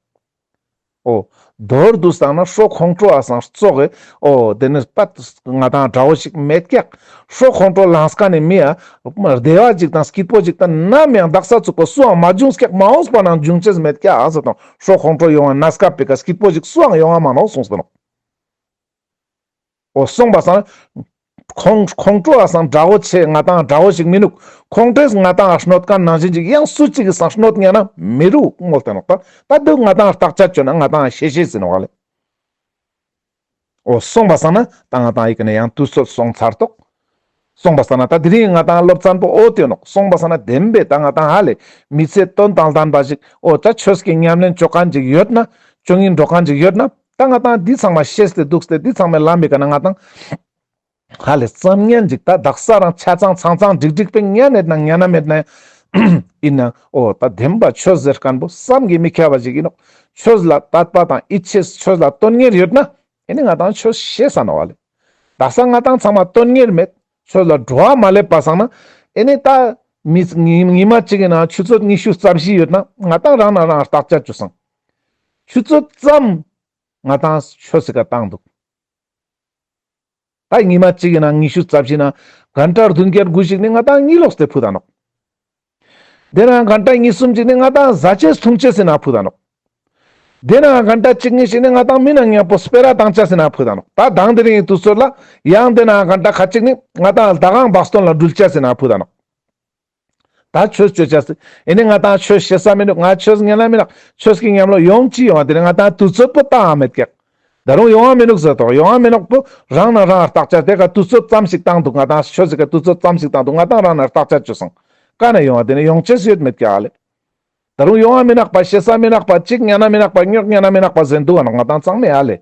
འོ། མདོར་བསྡུས་བཏང་ན་ཁྲོ་ཁོང་ཁྲོ་བ་སང་ཙོགས་གི་འོ་དེ་ནི་པད་ང་ཏང་དགྲ་བོ་ཞིག་མེད་ཀྱག། ཁྲོ་ཁོང་ཁྲོ་ལངས་མཁན་ནི་མི་ཡ་བདེ་བ་ཅིག་དང་སྐྱིད་པོ་ཅིག་དང་ནམ་ཡང་དག་ས་ཚུག་པ་སུའང་མ་བྱུང་ཀྱག། མ་འོངས་པ་ནང་བྱུང་ཅེས་མེད་ཀྱག་ཟེར་དང་ཁྲོ་ཁོང་ཁྲོ་ཡོང་བ་གནས་སྐབས་པའི་ཀ་སྐྱིད་པོ་ཅིག་སུའང་ཡོང་བ་མ་ནོག་གསུངས་ཏེ་ནོག། འོ་སོང་པ་སང་ཁོང་ཁོང་ཁྲོ་བ་སང་དགྲ་བོ་ཆེ་ང་ཏང་དགྲ་བོ་ཞིག་མི་ནུག། ཁོང་ཁྲོས་ང་ཏང་གནོད་མཁན་ནང་བཞིན་ཅིག་ཡང་སུ་ཅིག་གི་སང་གནོད་ཉན་ན་མི་རུག་མོལ་ཏེ་ནོག། ད་ད་དུ་ང་ཏང་བརྟག་དཔྱད་བཅོས་ན་ང་ཏང་ཤེས་ཤེས་ཟིན་ནོག་ལེ། འོ་སོང་པ་སང་ན་ད་ང་ཏང་ཡི་གེ་ནས་ཡང་དུས་ཚོད་སོང་ཚར་ཏོག། སོང་པ་སང་ན་ད་དེ་རིང་ང་ཏང་སློབ་ཚན་པོ་འོ་དེ་ནོག། སོང་པ་སང་ན་བདེན་པའི་ད་ང་ཏང་ཧ་ལེ་མི་ཚེ་དོན་དང་ལྡན་པ་ཞིག་འོ་ད་ཆོས་ཀྱི་ཉམས་ལེན་བཅོ་མཁན་ཅིག་ཡོད་ན་བཅོ་ཉིན་འགྲོ་མཁན་ཅིག་ཡོད་ན་ད་ང་ཏང་འདི་ཚང་མ་ཤེས་ཏེ་འདུག་སྟེ་འདི་ཚང་མའི་ལམ་པའི་ཀ་ན་ང་ཏང་ཧ་ལེ་ཙམ་ཉན་ཅིག་ད་དག་ས་རང་ཆ་ཚང་ཚང་ཚང་འགྲིག་འགྲིག་པའི་ཉན་ནེད་ན་ཉན་ན་མེད་ན་ཡིན་ན་འོ་ད་བདེན་པ་ཆོས་ཟེར་མཁན་པོ་བསམ་གྱིས་མི་ཁྱབ་པ་ཞིག་ཡིན་ནོག། ཆོས་ལ་དད་པ་དང་ཡིད་ཆེས་ཆོས་ལ་དོན་གཉེར་ཡོད་ན་ཨེ་ནི་ང་ཏང་ཆོས་ཤེས་ས་ནོག་ལེ། དག་ས་ང་ཏང་ཚང་མ་དོན་གཉེར་མེད་ཆོས་ལ་འགྲོ་བ་མ་སླེབས་པ་སང་ན་ཨེ་ནི་ད་མི་ཉི་ཉི་མ་གཅིག་ཡིན་ན་ཆུ་ཚོད་ཉི་ཤུ་རྩ་བཞི་ཡོད་ན་ང་ཏང་རང་ན་རང་བརྟག་དཔྱད་བཅོས་སང་ཆུ་ཚོད་ཙམ་ང་ཏང་ཆོས་སི་ཀ་བཏང་འདུག། ད་ཉི་མ་གཅིག་ཡིན་ན་ཉི་ཤུ་རྩ་བཞི་ན་གན་ཊ་བདུན་བརྒྱད་དགུ་ཞིག་ནི་ང་ཏང་གཉིད་ལོག་སྟེ་ཕུད་ད་ནོག། དེ་ན་གན་ཊ་གཉིས་གསུམ་ཞིག་ནི་ང་ཏང་ཟ་ཅེས་འཐུང་ཅེས་སི་ནང་ཕུད་ད་ནོག། དེ་ན་གན་ཊ་གཅིག་གཉིས་ཞིག་ནི་ང་ཏང་མི་ནང་མཉམ་པོ་སྤེ་ར་བཏང་ཅེས་སི་ནང་ཕུད་ད་ནོག། ད་དང་དེ་རིང་གི་དུས་ཚོད་ལ་ཡང་དེ་ན་གན་ཊ་ཁ་ཅིག་ནི་ང་ཏང་ལྡ་ཁང་བག་སྟོན་ལ་འགྲུལ་ཅེས་སི་ནང་ཕུད་ད་ནོག། ད་ཆོས་ཅོ་ཅེས་སི་ཨེ་ནི་ང་ཏང་ཆོས་ཤེས་ས་མི་ནུག། ང་ཆོས་ཉན་ན་མི་ནུག། ཆོས་ཀྱི་ཉམས་ལེན་ཡོང་ཅི་ཡོང་བ་དེ་ནི་ང་ཏང་དུས་ཚོད་པོ་བཏང་ང་མེད་ཀྱག། ད་རུང་ཡོང་བ་མི་ནུག་ཟེར་ཏོག། ཡོང་བ་མི་ནུག་པོ་རང་ན་རང་བརྟག་དཔྱད་དེ་ཀ་དུས་ཚོད་ཙམ་ཞིག་བཏང་འདུག། ང་ཏང་ཆོས་ཟེར་ཀ་དུས་ཚོད་ཙམ་ཞིག་བཏང་འདུག། ང་ཏང་རང་ན་བརྟག་དཔྱད་བཅོས་སང་ཀ་ན་ཡོང་བ་དེ་ནི་ཡོང་ཅེས་ཡོད་མེད་ཀྱག་ཨ་ལེ། ད་རུང་ཡོང་བ་མི་ནུག་པ་ཤེས་ས་མི་ནུག་པ་གཅིག་ཉན་ན་མི་ནུག་པ་ཉོག་ཉན་ན་མི་ནུག་པ་ཟེར་འདུག་ཨ་ནོག་ང་ཏང་ཚང་མས་ཨ་ལེ།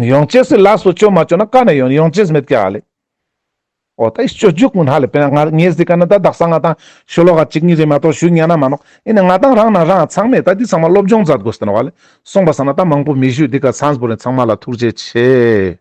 ཡོང་ཅེས་སི་ལས་པོ་ཅོ་མ་ཅོ་ན་ཀ་ན་ཡོང་ཡོང་ཅེས་མེད་ཀྱག་ཨ་ལེ། འོ་ད་ཨི་སྤྱོད་འཇུག་ཀུན་ཧ་ལེ་དཔེར་ན་ང་ངས་འདི་ཀ་ན་ད་དག་ས་ང་ཏང་ཤོ་ལོ་ཀ་གཅིག་གཉིས་རེ་མ་གཏོགས་ཞུ་ཉན་ན་མ་ནོག། ཨིན་ན་ང་ཏང་རང་ན་རང་ཚང་མས་ད་འདི་ཚང་མ་སློབ་སྦྱོང་མཛད་དགོས་ཏེ་ནོག་ཨ་ལེ། སོང་པ་སང་ན་ད་མང་པོ་མི་ཞུ། འདི་ཀ་ཚང་པོ་རེ་ཚང་མ་ལ་ཐུགས་རྗེ་ཆེ།